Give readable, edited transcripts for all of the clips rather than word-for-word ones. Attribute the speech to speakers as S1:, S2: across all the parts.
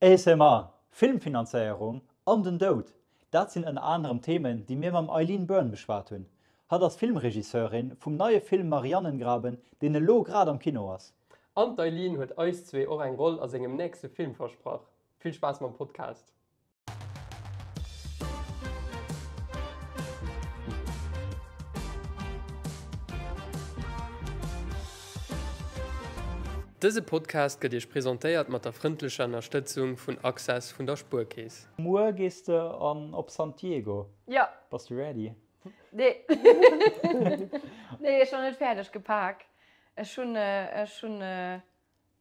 S1: ASMR, Filmfinanzéierung an den Doud, dat sinn ënner anerem Themen, déi mir mam Eileen Byrne beschwat hunn. Hatt ass Filmregisseurin vum neie Film Mariannengraben, deen elo grad am Kino ass.
S2: An d'Eileen huet eis zwee och eng Roll a sengem nächste Film versprach. Vill Spaass mam Podcast! Dëse Podcast gëtt Iech presentéiert mat der frëndlecher Ënnerstëtzung vun Access vun der Spuerkeess.
S1: Muer gees de an op San Diego.
S3: Jo.
S1: Bass du ready?
S3: Nee. Nee, ech hunn net fäerdeg gepak. Ech hunn, ech hunn.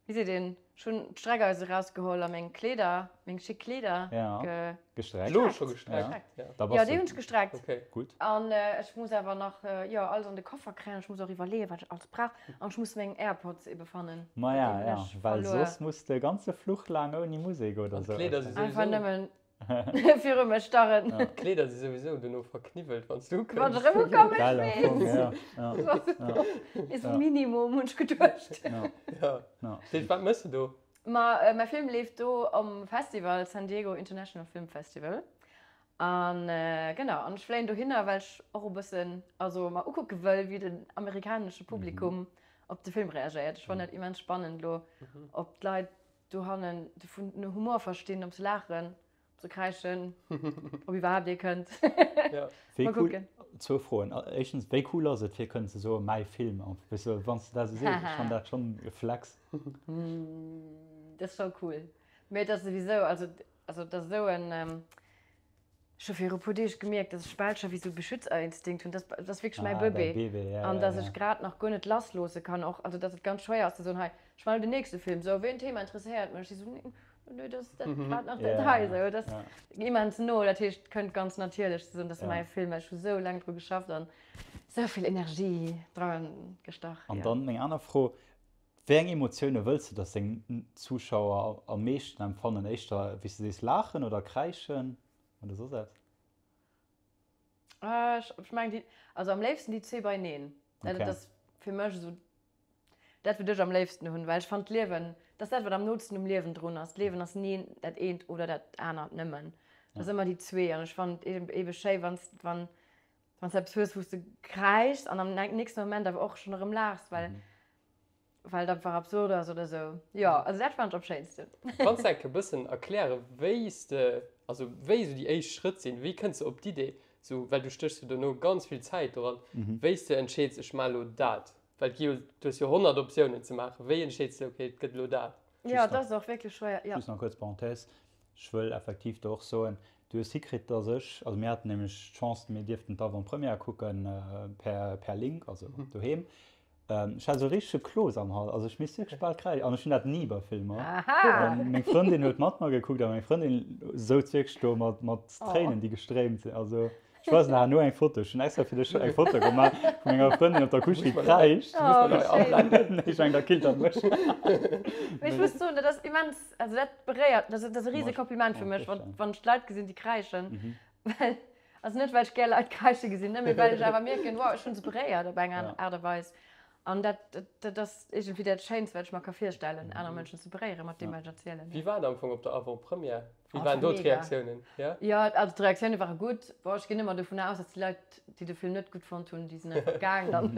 S3: Wéi seet een, ech hunn d'Streckeise erausgeholl a meng Kleeder, meng schick Kleeder
S1: ge
S2: gestreckt. Elo scho gestreckt?
S3: Ja, déi hunn ech gestreckt.
S2: Okay.
S1: Gutt.
S3: An ech muss awer nach, jo, alles an de Koffer kréien. Ech muss och iwwerleeën, wat ech alles brauch. An ech muss meng Airpods ebe fannen.
S1: Maja, ja, well soss muss de ganze Fluch laang ouni Musek oder
S2: sou. An d'Kleeder si souwisou.
S3: Einfach nëmmen Viru mech starren.
S2: D'Kleeder si souwisou dono verkniwwelt, wann s du ukënns.
S3: Wann ech erëm ukommen, ech weess. Is Minimum, hunn ech geduecht.
S2: Ja. Dave, wat méchs de do?
S3: Ma mäi Film leeft do um Festival, San Diego International Film Festival. An genau, an ech fléien dohinner, well ech och e bëssen, also mer ukucke wëll, wéi den amerikanesche Publikum op de Film reagéiert. Ech fannen dat immens spannend elo, ob d'Leit Dohannen vun den Humor verstinn, ob se laachen, ob se kräischen, ob iwwerhaapt ee kënnt.
S1: Wéi cool, zwou Froen. Éischtens, wéi cool ass et fir kënnen ze soen, mäi Film? Weess de, wann s de dat esou sees, ech fannen dat schonn e Flex.
S3: Dat ass scho cool. Mee et ass souwisou, also, also et ass esou en, Ech hu viru puer Deeg gemierkt, dass ech bal scho wéi sou Beschützerinstinkt hunn. Dat ass wierklech mäi Bëbee. An dass ech grad nach guer net lassloosse kann och. Also dass et ganz schwéier ass ze soen, hei, ech maachen elo den nächste Film. Sou, wéi en Thema interesséiert mech? Si sou, nee, dat ass dat grad nach dat hei. Sou, dat ass immens no. Dat heescht, et kënnt ganz natierlech ze soen, dat ass mäi Film, well ech hu sou laang dru geschafft an sou vill Energie dra gestach.
S1: An dann meng aner Fro, Wéi eng Emotioune wëlls de, dass deng Zuschauer am meeschten empfannen? Éischter, wéi s de sees, laachen oder kräischen oder soss eppes?
S3: Ech mengen déi, also am léifsten déi zwee beieneen. Dat ass fir mech esou dat, wat ech am léifsten hunn, well ech fannen d'Liewen, dat ass dat, wat am nootsten um Liewen drun ass. D'Liewen ass ni dat eent oder dat anert nëmmen. Et ass ëmmer déi zwee an ech fannen et ebe schéi, wann s, wann, wann s de eppes hues, wou s de kräischs an am nächste Moment awer och schonn erëm laachs, well Well et einfach absurd ass oder sou. Jo, also dat fannen ech am schéinsten.
S2: Kanns de enk e bëssen erklären, wéi s de, also wéi esou déi éischt Schrëtt sinn? Wéi kënns de op d'Idee, sou, well du stéchs jo dono ganz vill Zäit doran, wéi s de entscheeds, ech maache lo dat? Well et gi jo, du hues jo 100 Optiounen ze maachen. Wéi entscheeds de, okay, et gëtt elo dat?
S3: Jo, et ass och wierklech schwéier, jo.
S1: Just nach kuerz Parenthèse, ech wëll effektiv do och soen, du hues hikritt, dass ech, also mir haten nämlech d'Chance, mir dierften d'Avant-première kucken per, per Link, also doheem, Ech hat esou richtege Kloos am Hals, also ech misst wierklech bal kräischen, an ech hunn dat ni bei Filmer.
S3: Aha!
S1: Meng Frëndin huet mat mer gekuckt a meng Frëndin souz wierklech do mat, mat Tréinen, déi gestréimt sinn. Also ech weisen der herno eng Foto, ech hunn extra fir dech eng Foto gemaach vu menger Frëndin op der Couche, déi kräischt.
S3: Oh, wéi schéin.
S1: Nee, ech mengen, dat killt dann mech.
S3: Mee ech muss soen, dat ass immens, also dat beréiert, dat ass e rise Kompliment fir mech, wann, wann ech d'Leit gesinn, déi kräischen, well Also net well ech gär Leit kräische gesinn, ne, mee well ech awer mierken, wow, ech hunn se beréiert op eng Aart a Weis. An dat, dat ass iergendwéi dat Schéinst, wat ech mer ka virstellen, aner Mënschen ze beréieren mat deem, wat ech erzielen.
S2: Wéi war et am Fong op der Avant-Première? Wéi waren do d'Reaktiounen?
S3: Jo, also d'Reaktioune ware gutt. Bon, ech ginn ëmmer dovun aus, datt déi Leit, déi de Film net gutt fonnt hunn, déi sinn einfach gaang dann.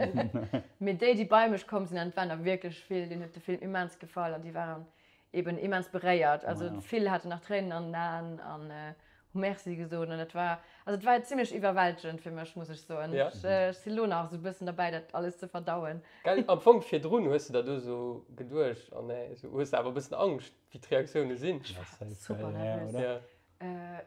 S3: Mee déi, déi bei mech komm sinn, an et waren der wierklech vill, deenen huet de Film immens gefall an déi waren eben immens beréiert. Also vill haten nach Tréinen an den Aen an hu Merci gesot an et war, also et war zimlech iwwerwältegend fir mech, muss ech soen.
S2: Ja.
S3: Ech si lo nach esou e bëssen derbäi dat alles ze verdauen.
S2: Gell, am Fong virdrun hues de der do esou geduecht, oh nee, esou hues de awer e bëssen Angscht, wéi d'Reaktioune sinn.
S3: Ech war super nervös.
S2: Ja.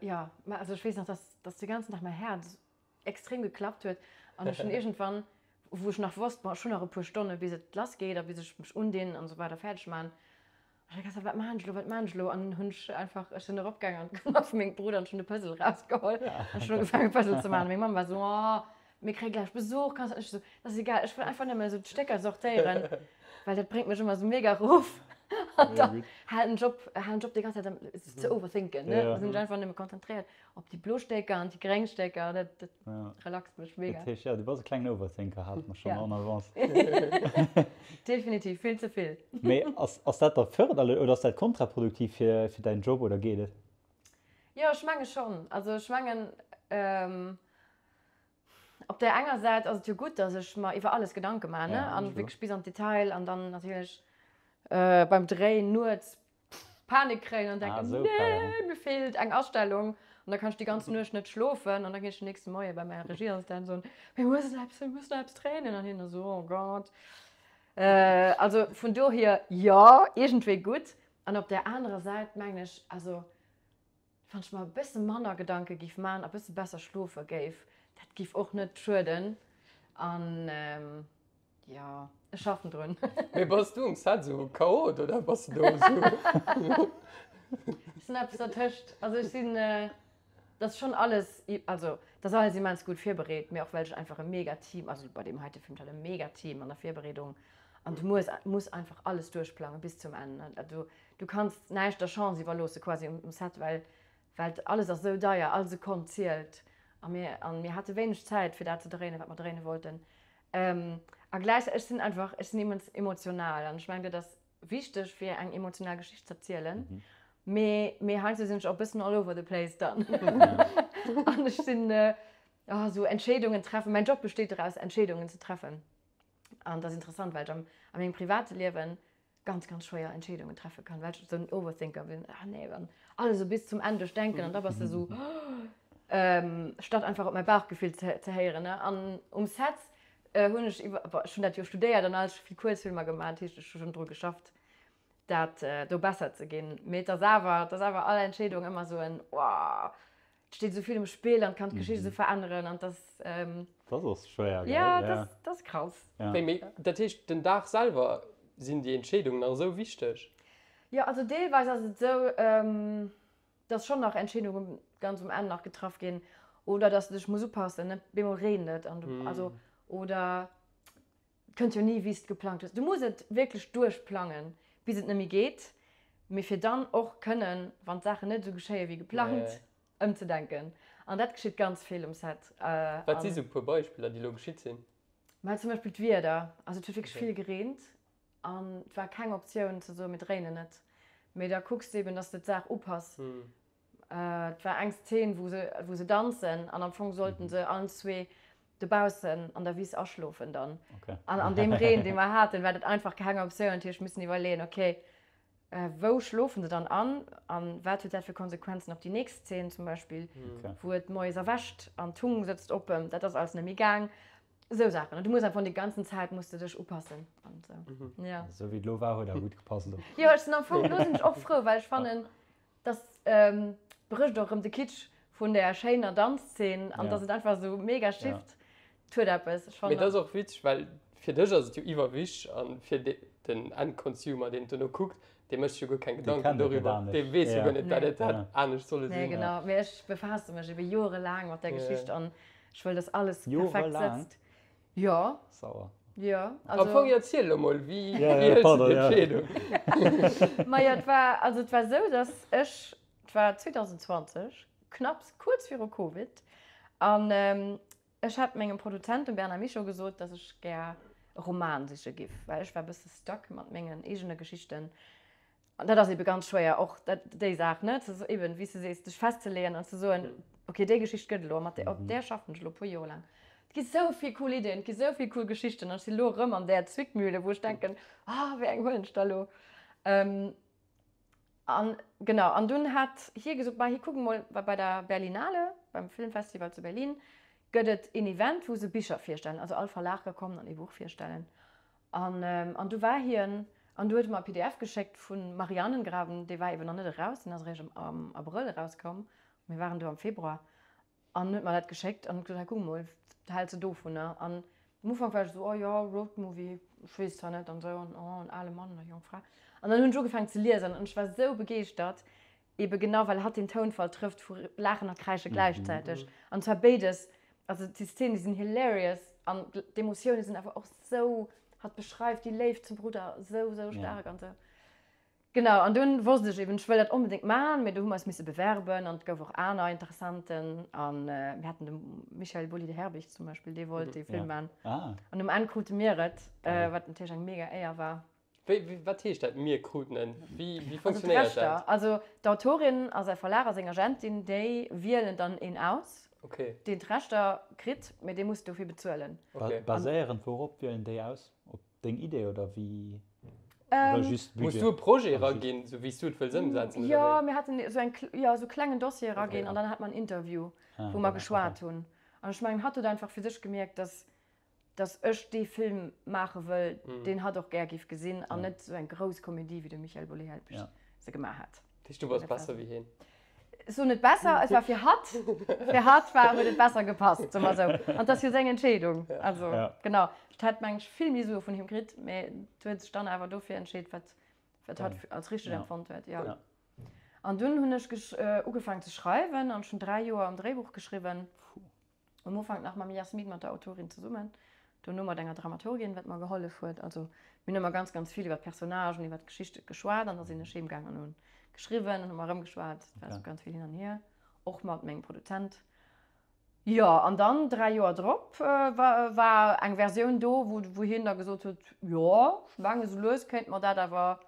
S3: Jo, mä also ech weess nach, dass, dass de ganzen Dag mäi Häerz extrem geklappt huet an ech hunn iergendwann, wou ech nach wosst, bon ech hunn nach e puer Stonne bis et lass geet a bis ech mech undinn an esou weider fäerdeg man, ech hat gesot, wat maan ech elo, wat maan ech elo an hunn ech einfach, ech sinn eropgaangen an d'Kummer vu mengem Brudder an ech hunn de Puzzle erausgeholl an ech hunn ugefaange Puzzle ze maachen. Meng Mamm war esou, oh mir kréie gläich Besuch, kanns du net? Ech esou, dat ass egal, ech wëll einfach nëmme esou d'Stécker sortéieren, well dat bréngt mech ëmmer esou mega erof. An dann halen ech op, halen ech op déi ganz Zäit ze overthinken, ne? Da sinn ech einfach nëmme konzentréiert op déi blo Stécker an déi gréng Stécker an dat, dat relaxt mech mega.
S1: Dat heescht, jo, du bass e klengen Overthinker, hate mer schonn en avance.
S3: Definitiv, vill ze vill.
S1: Mee ass, ass dat da fërderlech oder ass dat kontraproduktiv fir, fir däin Job oder geet et?
S3: Jo, ech menge schonn. Also ech mengen, Op där enger Säit ass et jo gutt, datt ech mer iwwer alles Gedanke maachen, ne, an wierklech bis an d'Detail an dann natierlech beim Dréi nuets Panik kréien an denken, nee, mir feelt eng Astellung an da kann ech déi ganz Nuecht net schlofen an da ginn ech den nächste Moie bei mäi Regieassistent an soen, mir mussen eppes, mir mussen eppes dréinen an hien da sou, oh Gott. Also vun dohier, jo, iergendwéi gutt an op där anerer Säit mengen ech, also Wann ech mer e bësse manner Gedanke giff man a bësse besser schlofe géif, dat giff och net schueden. An jo, ech schaffen drun.
S2: Mee bass du um Set esou Chaot oder bass du do esou?
S3: Ech sinn eppes dertëscht. Also ech sinn, dat ass schonn alles, also dat ass alles immens gutt virbereet, mee och well ech einfach e mega Team, also bei deem heite Film, ech hat e mega Team an der Virbereedung an du muss muss einfach alles duerchplangen bis zum Enn. Du Du kanns näischt der Chance iwwerloosse quasi um Set, well well alles ass esou deier, all Sekonn zielt a mir an mir hate wéineg Zäit fir dat ze dréinen, wat mer dréine wollten. A gläichzäiteg, ech sinn einfach, ech sinn immens emotional an ech mengen dat ass wichteg fir eng emotional Geschicht ze erzielen, mee mee heiansdo sinn ech och e bëssen all over the place dann an ech sinn, oh, esou Entscheedungen treffen, mäin Job besteet doraus Entscheedungen ze treffen an dat ass interessant, well ech am a mengem private Liewen ganz ganz schwéier Entscheedungen treffe kann, well ech esou en Overthinker sinn, ah nee, an alles esou bis zum Enn duerchdenken an da bass de esou, statt einfach op mäi Bauchgefill ze ze héieren, ne. An um Set hunn ech iwwer, bon, ech hunn dat jo studéiert an alles, vill Kuerzfilmer gemaach, dat heescht ech hu schonn dru geschafft, dat do besser ze ginn, mee et ass awer, et ass awer all Entscheedung ëmmer esou en, oh, Et steet esou vill um Spill an kann d'Geschicht esou veränneren an dass.
S1: Dat ass schwéier,
S3: gell? Ja, dat ass krass.
S2: Wéi, mee dat heescht, den Dag selwer sinn déi Entscheedungen nach esou wichteg?
S3: Jo, also deelweis ass et esou, dass schonn nach Entscheedunge ganz um Enn nach getraff ginn oder dass de dech muss upassen, ne, bemol reent et an du, also, oder et kënnt jo ni wéi s de geplangt hues. Du muss et wierklech duerchplangen, bis et net méi geet, mee fir dann och kënnen, wann d'Saachen net esou geschéie wéi geplangt, ëmzedenken. An dat geschitt ganz vill um Set.
S2: Wat si sou e puer Beispiller, déi elo geschitt sinn?
S3: Mä zum Beispill d'Wieder. Also et huet wierklech vill gereent an et war keng Optioun ze soen, mir dréinen net. Mee da kucks de eben, dass de d'Saach upass. Et war eng Szene, wou se, wou se danzen an am Fong sollten se allen zwee dobaussen an der Wiss aschlofen dann.
S1: Okay.
S3: An an deem Reen, dee mer haten, war dat einfach keng Optioun. Dat heescht, missen iwwerleeën, okay, wou schlofen se dann an an wat huet dat fir Konsequenzen op déi nächst Szene zum Beispill,
S1: Okay.
S3: wou et moies erwächt an d'Hung sëtzt oppen. Dat ass alles net méi gaang. Esou Saachen. An du muss einfach déi ganzen Zäit muss de dech upassen an esou. Ja.
S1: Esou wéi et elo war, huet awer gutt gepasst elo.
S3: Jo, ech sinn am Fong, elo sinn ech och frou, well ech fannen, Dass brécht och erëm de Kitsch vun där schéiner Danzzeen an dass et einfach esou mega shift. Et huet eppes, ech
S2: fannen. Mee dat ass och witzeg, well fir dech ass et jo iwwerwichteg an fir den Endconsumer, deen et dono kuckt, dee mécht sech jo guer keng Gedanken doriwwer, dee weess jo guer net, dat et hätt anescht solle
S3: sinn. Nee, genau. Mee ech befaasse mech ebe jorelaang mat där Geschicht an ech wëll, dass alles perfekt sëtzt. Jo.
S1: Sauer.
S3: Jo,
S2: also. Am Fong, erziel elo mol, wéi hëls du déi Entscheedung?
S3: Majo, et war, also et war esou, dass ech, et war 2020, knapps kuerz viru Covid, an ech hat mengem Produzent, dem Bernard Michaux, gesot, dass ech gär e Roman siche giff, well ech war e bësse stuck mat mengen eegene Geschichten. An dat ass ebe ganz schwéier, och dat, déi Saach, ne, ze, eben, wéi s de sees, dech festzeleeën an ze soen, okay, déi Geschicht gëtt elo a mat där, op där schaffen ech elo e puer Joer laang. Et gi sou vill cool Iddien, et gi sou vill cool Geschichten an ech sinn elo erëm an där Zwickmühle, wou ech denken, ah, wéi eng huelen ech da elo? An genau, an dunn hat hie gesot, ma hie kuckt emol, well bei der Berlinale, beim Filmfestival zu Berlin, gëtt et een Event, wou se Bicher virstellen, also all Verlag ka kommen an ee Buch virstellen. An, an du war hien, an du huet e mer e pdf geschéckt vu Marianengraben, dee war eben nach net eraus, deen ass eréischt am, am Abrëll erauskomm, mir waren do am Februar, an huet mer dat geschéckt an huet gesot, hei kuck emol, wat häls de dovunner? An am Ufank war ech esou, oh jo, Roadmovie, ech weess zwar net an esou, an oh, en ale Mann an eng jonk Fra. An dann hunn ech ugefaangen ze liesen an ech war esou begeeschtert, Ebe genau well hatt den Tounfall trëfft vu Laachen a Kräische gläichzäiteg. An zwar béides. Also déi Szenen, déi sinn hilarious an d'Emotioune sinn awer och sou, hatt beschreift déi Léift zum Brudder sou, sou staark an sou. Genau, an dunn wosst ech eben, ech wëll dat onbedéngt maachen, mee do hu mer eis misse bewerben an et gouf och aner Interessenten an mir haten de Michael Bulli de Herbig zum Beispill, dee wollt dee Film maachen. An um Enn krute mir et, wat natierlech eng mega Éier war.
S2: Wéi, wat heescht dat, mir kruten en? Wéi, wéi funktionéiert dat?
S3: Also d'Autorin a säi Verlag a seng Agentin, déi wielen dann een aus, deen d'Rechter kritt, mee dee muss dofir bezuelen.
S1: Baséierend wourop wielen déi aus? Op Deng Idee oder wéi?
S2: Oder just Budget? Muss du e Projet eraginn, sou wéi s du et wëlls ëmsetzen?
S3: Jo, mir haten esou eng, jo, esou klengen Dossier eraginn an dann hat mer en Interview, wou mer geschwat hunn. An ech mengen, hatt huet einfach fir sech gemierkt, dass, dass ech dee Film maache wëll, deen hatt och gär géif gesinn an net esou eng grouss Komedie, wéi de Michael Bulli-Herbig se gemaach hat.
S2: Dat heescht, du bass besser wéi hien?
S3: Ech soen net besser, et war fir hatt, fir hatt war, huet et besser gepasst, soe mer esou. An et ass jo seng Entscheedung. Also, genau. Ech hätt, meng ech, vill méi Sue vun him kritt, mä et huet sech dann awer dofir entscheet, wat, wat hatt als richteg empfonnt huet, jo. An dunn hunn ech ugefaangen ze schreiwen an ech hunn 3 Joer am Dréibuch geschriwwen. Um Ufank nach mam Jasmin, mat der Autorin zesummen, dono mat enger Dramaturgin, wat mer gehollef huet. Also mir hunn ëmmer ganz, ganz vill iwwer d'Personnagen, iwwer d'Geschichte geschwat an da sinn ech heem gaang an hunn geschriwwen an hu mer erëm geschwat. Et war esou ganz vill hin an hier, och mat mengem Produzent. Jo, an dann 3 Joer drop war eng Versioun do, wou wou hien da gesot huet, jo, ech mengen esou lues kéinte mer dat awer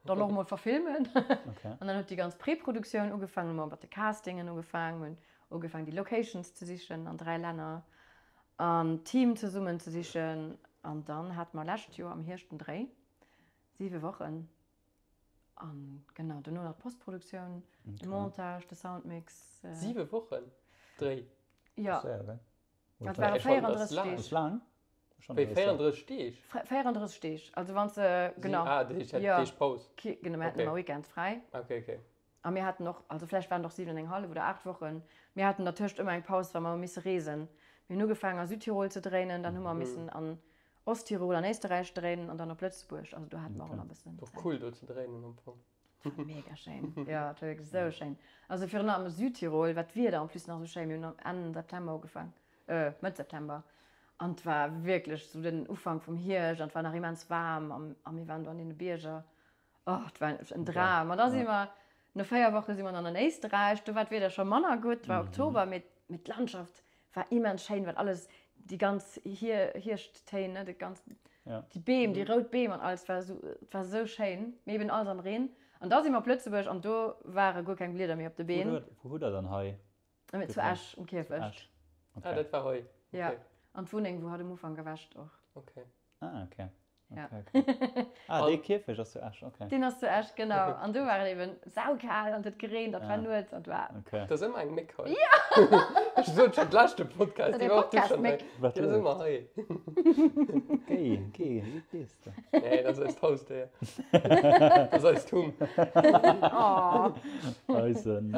S3: dann och mol verfilmen. An dann huet déi ganz Preproduktioun ugefaangen, hu mer mat de Castingen ugefaangen, hunn ugefaangen déi Locations ze sichen an 3 Länner an d'Team zesummen ze sichen. An dann hate mer lescht Joer am Hierscht den Dréi, 7 Wochen. An genau, dono nach d'Postproduktioun, de Montage, de Soundmix.
S2: 7 Wochen Dréi?
S3: Jo. Dat ware 34 Deeg.
S2: Wéi 34 Deeg?
S3: 34 Deeg, also wann se, genau.
S2: Ah, dat heescht, dir hat Deeg Paus?
S3: Genau, mir haten ëmmer Weekends fräi.
S2: Okay, okay.
S3: A mir haten och, also vläicht waren et och 7 an eng hallef oder 8 Wochen, mir haten dertëscht ëmmer eng Paus, wa mer hu misse reesen. Mir hunn ugefaangen a Südtirol ze dréinen, dann hu mer missen an Osttirol an Éisterräich dréinen an dann op Lëtzebuerg. Also do hate mer och ëmmer e bëssen
S2: Zäit. Och cool do ze dréinen am Fong.
S3: Mega schéin, jo, et war wierklech esou schéin. Also virun allem Südtirol war d'Wieder en plus nach esou schéin. Mir hunn Enn September ugefaang, Mëtt September, an et war wierklech esou den Ufank vum Hierscht an et war nach immens waarm a mir waren do an deene Bierger. Oh, et war en Dram. An da si mer, no 4 Woche si mer dann an Éisterräich, do war d'Wieder scho manner gutt, war Oktober, mee d'Landschaft war immens schéin, well alles, déi ganz Hierschttéin, ne, déi ganz, déi Beem, déi rout Beem an alles, war esou, et war esou schéin, mee eben alles am Reen. An da si mer op Lëtzebuerg an do ware guer keng Blieder méi op de Beem.
S1: Wou hutt der dann hei
S3: Zu Esch um Kierfecht.
S2: Ah, dat war hei.
S3: Ja, an d'Wunneng, wou hatt um Ufank gewäscht och.
S2: Okay.
S1: Ah, okay. Ja. Okay, okay. Ah, dee Kierfecht ass zu Esch, okay.
S3: Deen ass zu Esch, genau. An do war et eben saukal an et huet gereent, dat war nuets an et war.
S1: Okay.
S2: Dat ass ëmmer eng Méck hei.
S3: Ja!
S2: Ech sot scho d'leschte Podcast, déi war och du schonn hei.
S1: Wat
S2: Déi ass ëmmer hei.
S1: Géi, géi, wéi gees de?
S2: Nee, dat ass eist Hausdéier. Dat ass eist Hung.
S3: Oh.
S1: Eisen.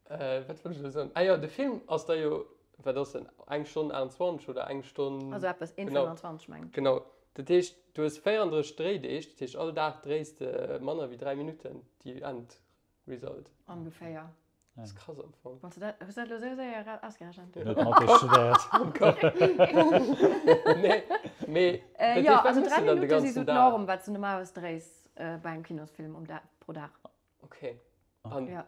S2: Wat wollt ech elo soen? Ah jo, de Film ass da jo, wat ass en, eng Stonn 28 oder eng Stonn?
S3: Also eppes, 1,25 mengen ech.
S2: Genau. Dat heescht, du hues 34 Dréideeg, dat heescht all Dag dréis de manner wéi 3 Minutten déi Endresult.
S3: Ongeféier.
S2: Dat ass krass am Fong.
S3: Wann s de dat, hues de dat elo esou séier ausgerechent?
S1: Hien huet Mathé studéiert.
S2: Am Kapp. Nee, mee dat heescht,
S3: Jo,
S2: wat
S3: also
S2: méchs
S3: 3
S2: du dann de
S3: Minutte si
S2: ganzen
S3: sou
S2: Dag?
S3: d'Norm, wat s de normalerweis dréis bei engem Kinosfilm um Dag, pro Dag.
S2: Okay. An,
S3: Ja.
S2: a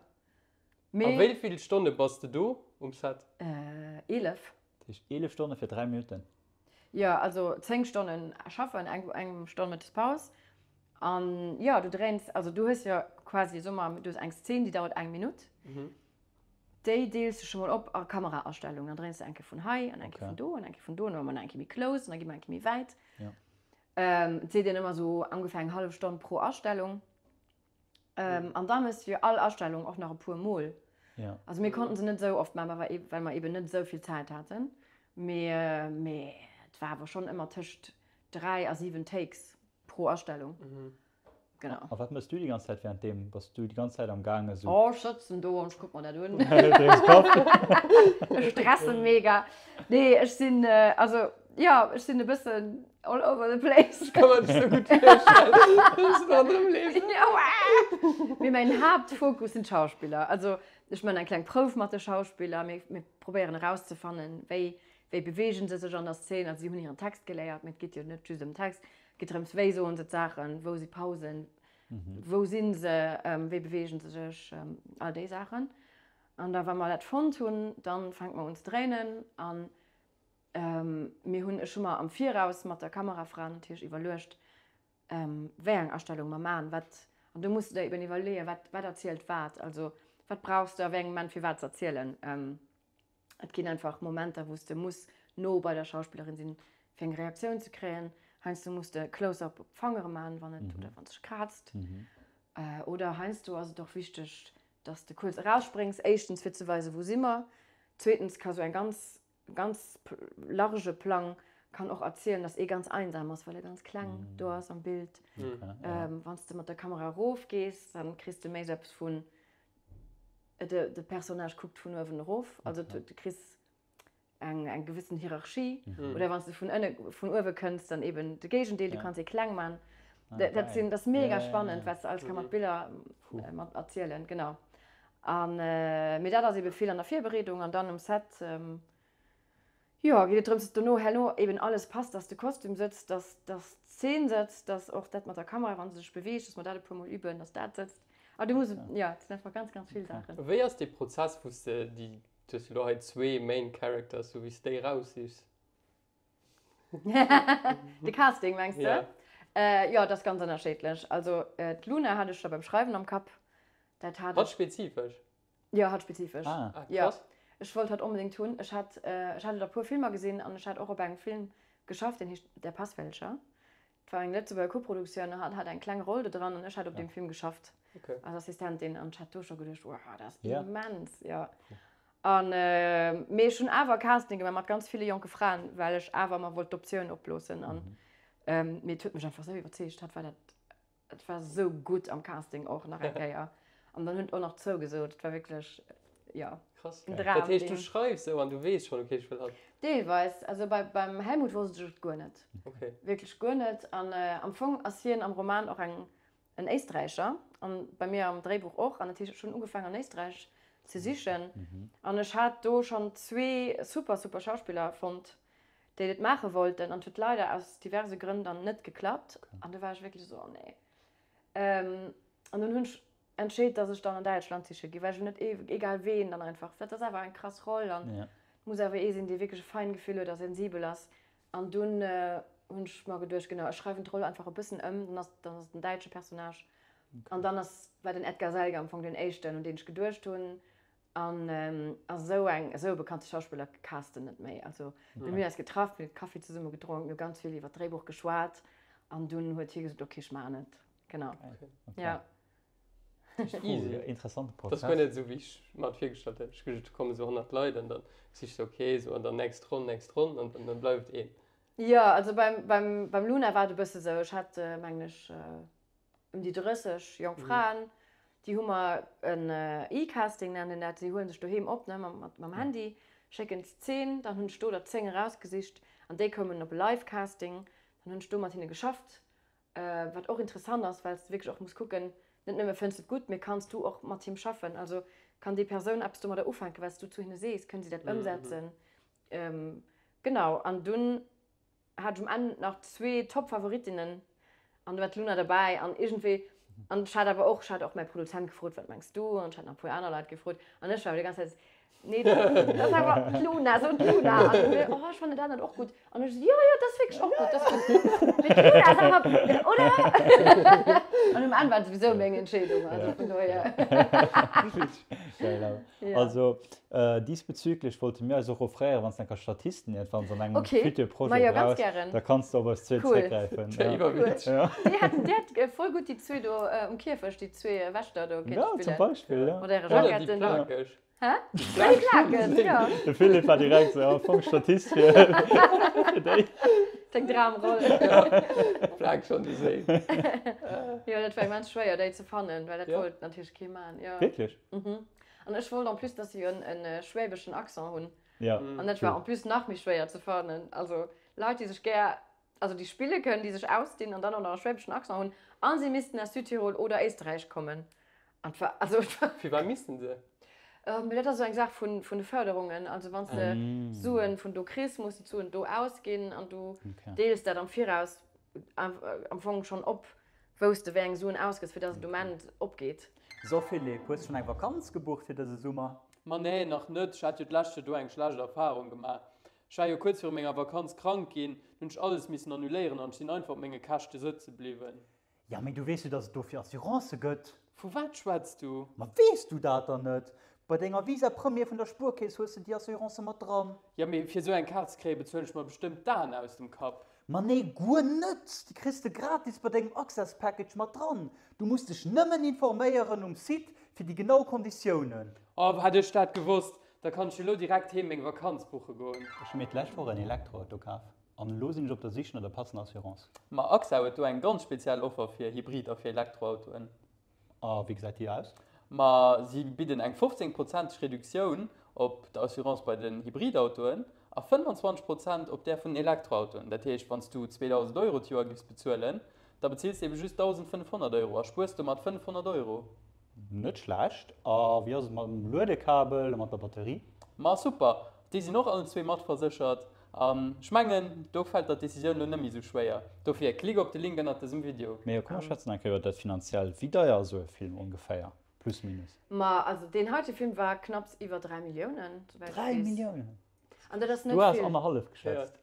S3: Mee
S2: wéi vill Stonne bass de do um Set?
S3: äh, 11.
S1: Dat heescht 11 Stonne fir 3 Minutten?
S3: Jo, also 10 Stonnen schaffen, eng, eng Stonn Mëttespaus. An jo, du dréins, also du hues jo quasi, soe mer, du hues eng Szen, déi dauert eng Minutt. Déi deels du scho mol op a Kameraastellungen. Dann dréins de eng Kéier vun hei an eng Kéier
S1: Okay.
S3: vun do an eng Kéier vun do an dann maache mer nach eng Kéier méi close an da gi mer eng Kéier méi wäit.
S1: Ja.
S3: Ähm, et seet een ëmmer esou ongeféier eng hallef Stonn pro Astellung. An da méchs du jo all Astellung och nach e puer Mol.
S1: Ja.
S3: Also mir konnten se net esou oft maachen, well mer eben net esou vill Zäit haten. Mee, mee et war awer schonn ëmmer tëscht 3 a 7 Takes pro Astellung. Genau.
S1: A wat méchs du déi ganz Zäit wärenddeem? Bass du déi ganz Zäit am Gaang esou?
S3: Oh, ech sëtzen do an ech kuck mer dat un.
S1: Drécks Kapp.
S3: Ech stresse mega. Nee, ech sinn, also jo, ech sinn e bëssen all over the place.
S2: Ech ka mer dat esou gutt virstellen, wéi s du ronderëm leefs.
S3: Mee mäin Haaptfokus sinn d'Schauspiller. Also ech man eng kleng Prouf mat de Schauspiller. Mir, mir probéieren erauszefannen, wéi, wéi beweegen se sech an der Szene. Also si hunn hiren Text geléiert, mee et geet jo net just ëm Text. Et geet drëms, wéi soen se d'Saachen, wou si Pausen. Wou si se, wéi beweegen se sech, all déi Saachen. An da wa mer dat fonnt hunn, dann fänke mer un ze dréinen an mir hunn, ech hu mer am Viraus mat der Kamerafra natierlech iwwerluecht, wéi eng Astellung mer maachen, wat, an do muss de der eben iwwerleeën, wat, wat erzielt wat, also wat brauchs de a wéi engem Moment fir wat ze erzielen. Et ginn einfach Momenter, wou s de muss no bei der Schauspillerin sinn, fir eng Reaktioun ze kréien. Heiansdo muss de Close-up op d'Fangere maachen, wann et, oder wann sech kraazt. Oder heiansdo ass et och wichteg, dass de kuerz erausspréngs, éischtens fir ze weisen, wou si mer, zweetens ka sou eng ganz ganz large Plang kann och erzielen, dass ee ganz einsam ass, well e ganz kleng do ass am Bild. Wann s de mat der Kamera erof gees, dann kriss de méi sou eppes vun, de Personnage kuckt vun uewen erof, also du kriss eng eng gewëssen Hierarchie. Oder wann s de vun ënne vun uewe kënns, dann eben de Géigendeel, du kanns ee kleng man. Dat sinn, dat ass mega spannend, wat s de alles ka mat Biller mat erzielen, genau. An mee dat ass ebe vill an der Virbereedung an dann um Set, jo, geet et drëms, dass dono herno eben alles passt, dass de Kostüm sëtzt, dass dass d'Zeen sëtzt, dass och dat mat der Kamera, wa se sech beweegt, dass mer dat e puer mol üben, dass dat sëtzt. A du muss, jo, et sinn einfach ganz, ganz vill Saachen.
S2: Wéi ass dee Prozess, wou s de déi, du hues jo elo hei zwee Main Characters, sou wéi s déi eraussichs?
S3: De Casting mengs de?
S2: Ja.
S3: Jo, dat ass ganz ënnerscheedlech. Also d'Luna hat ech scho beim Schreiwen am Kapp. Dat hat
S2: Hatt spezifesch?
S3: Jo, hatt spezifesch.
S1: Ah.
S2: Ah,
S3: Jo,
S2: krass.
S3: ech wollt hatt onbedéngt hunn. Ech hat, ech hat et a puer Filmer gesinn an ech hat och op engem Film geschafft, deen heescht Der Passfälscher. Et war eng Lëtzebuerger Koproduktioun a hatt hat eng kleng Roll do dran an ech hat op deem Film geschafft
S2: Okay.
S3: als Assistentin an ech hat do scho geduecht, wow, dat ass
S1: Ja.
S3: immens, jo. An, mee ech hunn awer Casting gemaach mat ganz ville jonke Fraen, well ech awer mer wollt d'Optioun oploossen an, mee et huet mech einfach esou iwwerzeegt, hatt war dat Et war sou gutt am Casting och nach eng Kéier. An dann hunn et och nach zougesot. Et war wierklech, jo,
S2: Krass.
S3: en
S2: Dat heescht, du
S3: Dramding.
S2: schreifs sou an du weess schonn, okay, ech wëll hatt.
S3: Deelweis. Also bei, beim Helmut wosst ech et guer net.
S2: Okay.
S3: Wierklech guer net. An am Fong ass hien am Roman och eng, en Éisträicher. An bei mir am Dréibuch och. An dat heescht, ech hunn ugefaangen an Éisträich ze sichen. An ech hat do schonn zwee super, super Schauspiller fonnt, déi dat maache wollten an et huet leider aus diverse Grënn dann net geklappt an du war ech wierklech esou, oh nee. An dunn hunn ech entscheet, dass ech dann an Däitschland siche gi, well ech net egal ween dann einfach, dat ass awer eng krass Roll an et muss awer ee sinn, dee wierklech e Feingefill huet a sensibel ass. An dunn hunn ech mer geduecht, genau, ech schreiwen d'Roll einfach e bëssen ëm, dann ass dann ass et en däitsche Personnage an dann ass war den Edgar Selge am Fong deen éischten, un deen ech geduecht hunn An esou eng, esou e bekannte Schauspiller casten net méi. Also mir hunn eis getraff, mir hunn Kaffi zesumme gedronk, mir hu ganz vill iwwer d'Dréibuch geschwat an dunn huet hie gesot, ok, ech maachen et. Genau. Ja.
S2: Easy.
S1: Interessante
S2: Prozess. Dat ass guer net esou, wéi ech mer et virgestallt hat. Ech geduecht, do kommen esou 100 Leit an dann sichs de, ok, esou an dann next Ronn, next Ronn an dann bleift een.
S3: Jo, also beim, beim, beim Luna war et e bësse sou. Ech hat, mengen ech, ëm déi 30 jonk Fraen, déi hu mer en E-Casting nennen een dat, si huele sech doheem op ne mam Handy, schécken d'Zeen, dann hunn ech do der 10 erausgesicht an déi koumen op e Live-Casting, dann hunn ech do mat hinne geschafft, wat och interessant ass, well s de wierklech och muss kucken, net nëmme fënns de et gutt, mee kanns du och mat him schaffen, also kann déi Persoun eppes domadder ufänken, wat s du zu hinne sees, kënne si dat ëmsetzen, genau an dunn hat ech um Enn nach zwee Top-Favoritinnen an do war d'Luna derbäi an iergendwéi, an ech hat awer och, ech hat och mäi Produzent gefrot, wat mengs du? An ech hat nach e puer aner Leit gefrot an ech war awer déi ganz Zäit, nee, dat ass awer d'Luna, so d'Luna. An du, oh, ech fannen dat anert och gutt. An ech esou, jo, jo, dat ass wierklech och gutt, dat ass gutt. Mee d'Luna ass awer, oder? An um Enn war et souwisou meng Entscheedung, also vun dohier.
S1: Geil awer. Also diesbezüglich wollte mir eis och offréieren, wann s de enker Statisten iergendwanns an engem
S3: Okay,
S1: futur
S3: ma
S1: Projet
S3: jo, ganz
S1: brauchs,
S3: gären.
S1: da kanns de op eis zwee
S3: Cool.
S1: zréckgräifen.
S2: Déi
S1: Ja.
S2: war witzeg.
S1: Ja.
S3: Déi hätten, déi hätt voll gutt déi zwee do um Kierfecht, déi zwee Wächter do kéinte
S1: Ja, zum
S3: spillen.
S1: Beispill, ja.
S3: Mat äre
S2: Oder déi
S3: Jacketten do.
S2: Plakeg.
S3: Hä? Déi Plakeg, jo.
S1: De Philippe war direkt sou, am Fong Statist fir fir déi.
S3: Deng Dramroll.
S2: Plak schon déi Séil.
S3: Jo, dat war immens schwéier, déi ze fannen, well dat
S2: Ja.
S3: wollt natierlech kee man, jo.
S1: Wierklech?
S3: Mhm. An ech wollt en plus, dass si en en schwäbeschen Accent hunn.
S1: Ja.
S3: An dat war en plus nach méi schwéier ze fannen. Also Leit, déi sech gär, also déi spille kënnen, déi sech ausdinn an dann och nach e schwäbeschen Accent hunn a si missten aus Südtirol oder Éisterräich kommen. An et war, also et war.
S2: Firwat missten se?
S3: Mee dat ass esou eng Saach vun vun de Förderungen. Also wann s de Suen vun do kriss, muss de d'Suen do ausginn an du deels dat am Viraus am Fong schonn op. Wou s de wéi eng Suen ausgëss, fir dass et um Enn opgeet.
S1: So Philippe, hues schonn eng Vakanz gebucht fir dëse Summer?
S2: Ma nee, nach net. Ech hat jo d'lescht Joer do eng schlecht Erfarung gemaach. Ech war jo kuerz viru menger Vakanz krank ginn, dunn hunn ech alles missen annuléieren an ech sinn einfach op menge Käschte sëtze bliwwen.
S1: Ja, mee du weess jo, dass et dofir Assurancë gëtt.
S2: Vu wat schwätz du?
S1: Ma weess du dat dann net? Bei denger Visa Premier vun der Spuerkeess hues de déi Assurance mat dran.
S2: Ja, mee fir esou eng Kaart ze kréien, bezuelen ech mer bestëmmt d'Aen aus dem Kapp.
S1: Ma nee, guer net! Déi kriss de gratis bei dengem Access Package mat dran. Du muss dech nëmmen informéieren um Site fir déi genau Konditiounen.
S2: Oh, hätt ech dat gewosst, da kann ech jo lo direkt heem meng Vakanz buche goen.
S1: Ech hu mir d'lescht Woch en Elektroauto kaf an elo sinn ech op der Sich no der passender Assurance.
S2: Ma AXA huet do eng ganz speziell Offer fir Hybrid a fir Elektroautoen.
S1: A wéi gesäit déi aus?
S2: Ma si bidden eng 15 prozenteg Reduktioun op der Assurance bei den Hybridautoen a 25 Prozent op där vun den Elektroautoen. Dat heescht, wann s du 2.000 Euro d'Joer giffs bezuelen, da bezills de ebe just 1.500 Euro a spuers domat 500 Euro.
S1: Net schlecht. A wéi ass et mam Luedekabel a mat der Batterie?
S2: Ma super, déi sinn och allen zwee matverséchert. An ech mengen, do fält der d'Decisioun elo net méi esou schwéier. Dofir, klick op de Link ënnert dësem Video.
S1: Mee jo, komm mer schwätzen eng Kéier iwwer dat Finanziellt. Wéi deier ass esou e Film ongeféier, plus minus?
S3: Ma also deen heite Film war knapps iwwer 3 Milliounen, souwäit ech
S1: 3
S3: weess.
S1: Milliounen?
S3: An dat ass net
S1: Du has
S3: vill.
S1: annerhallef geschätzt.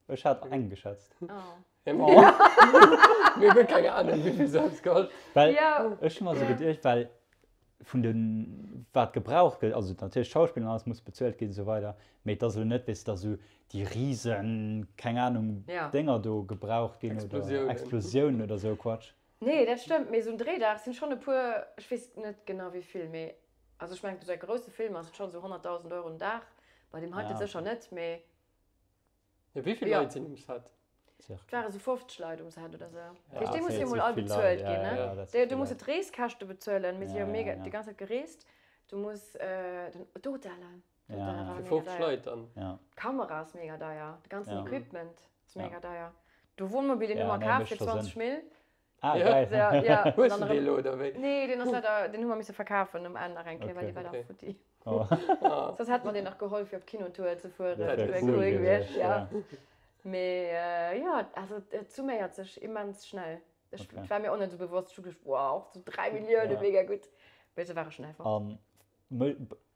S1: Ech hat eng geschätzt.
S3: Oh.
S2: Mir hu keng Ahnung, wéi vill se eppes geholl.
S1: Well ech hu mer esou geduecht, well vun de wat gebraucht gëtt, also natierlech d'Schauspiller an alles muss bezuelt ginn esou weider, mee et ass elo net, weess de, datt esou déi risen, keng Ahnung, Dénger do gebraucht ginn oder Explosiounen oder esou Quatsch.
S3: Nee, dat stëmmt, mee esou en Dréidag sinn schonn e puer, ech weess net genau wéi vill, mee also ech mengen bei esou grousse Filmer ass et schonn esou 100.000 Euro den Dag, bei deem heite sécher net, mee.
S2: Ja, wéi vill Leit sinn um Set?
S3: Et ware sou 50 Leit um Set oder sou. Dat heescht, déi musse jo mol all bezuelt ginn, ne? Du muss d'Reeskäschte bezuelen, mir si jo mega déi ganz Zäit gereest. Du muss den d'Hotellen,
S2: d'Hotelle ware mega deier. Fir 50 Leit dann?
S3: D'Kamera ass mega deier, de ganzen Equipment ass mega deier. De Wohnmobil, deen hu mer kaf fir 20 Mill.
S1: Ah, geil.
S3: Ja, ja.
S2: Hues du dee lo oder wéi?
S3: Nee, deen ass leider, deen hu mer misse verkafen um Enn nach eng Kéier, well dee war da futti.
S1: Oh.
S3: Soss hätt mer deen nach geholl fir op Kinotour ze fueren.
S1: Dat wär
S3: cool
S1: cool
S3: gewiescht,
S1: ja.
S3: Mee jo, also et summéiert sech immens schnell. Ech okay. war mir och net esou bewosst. Ech hu geduecht, wow, sou 3 Millioune, ja. mega gutt. Mee se ware schnell fort.
S1: An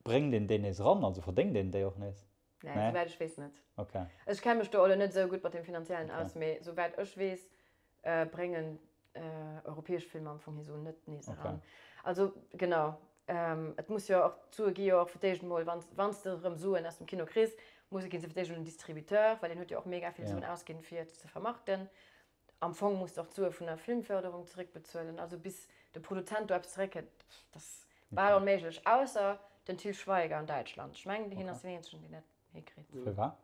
S1: bréngt een déi nees eran? Also verdéngt een déi och nees?
S3: Nee, nee? Souwäit ech weess net.
S1: Okay.
S3: Ech kenne mech do elo net esou gutt mat dem Finanziellen okay. aus, mee souwäit ech weess, äh, bréngen äh, europäesch Filmer am Fong hir Suen net nees okay. eran. Also genau, ähm, et muss jo och, d'Sue gi jo och fir d'éischt emol, wann wann s de erëm Suen aus dem Kino kriss, muss ginn se fir d'éischt un den Distributeur, well deen huet jo och mega vill ja. Suen ausginn, fir et ze vermarkten. Am Fong muss de och d'Sue vun der Filmförderung zeréckbezuelen. Also bis de Produzent do eppes zeréckkritt, dat ass bal onméiglech. Ausser den Til Schweiger an Däitschland. Ech mengen, hien ass deen eenzegen, deen dat hikritt.
S1: Firwat?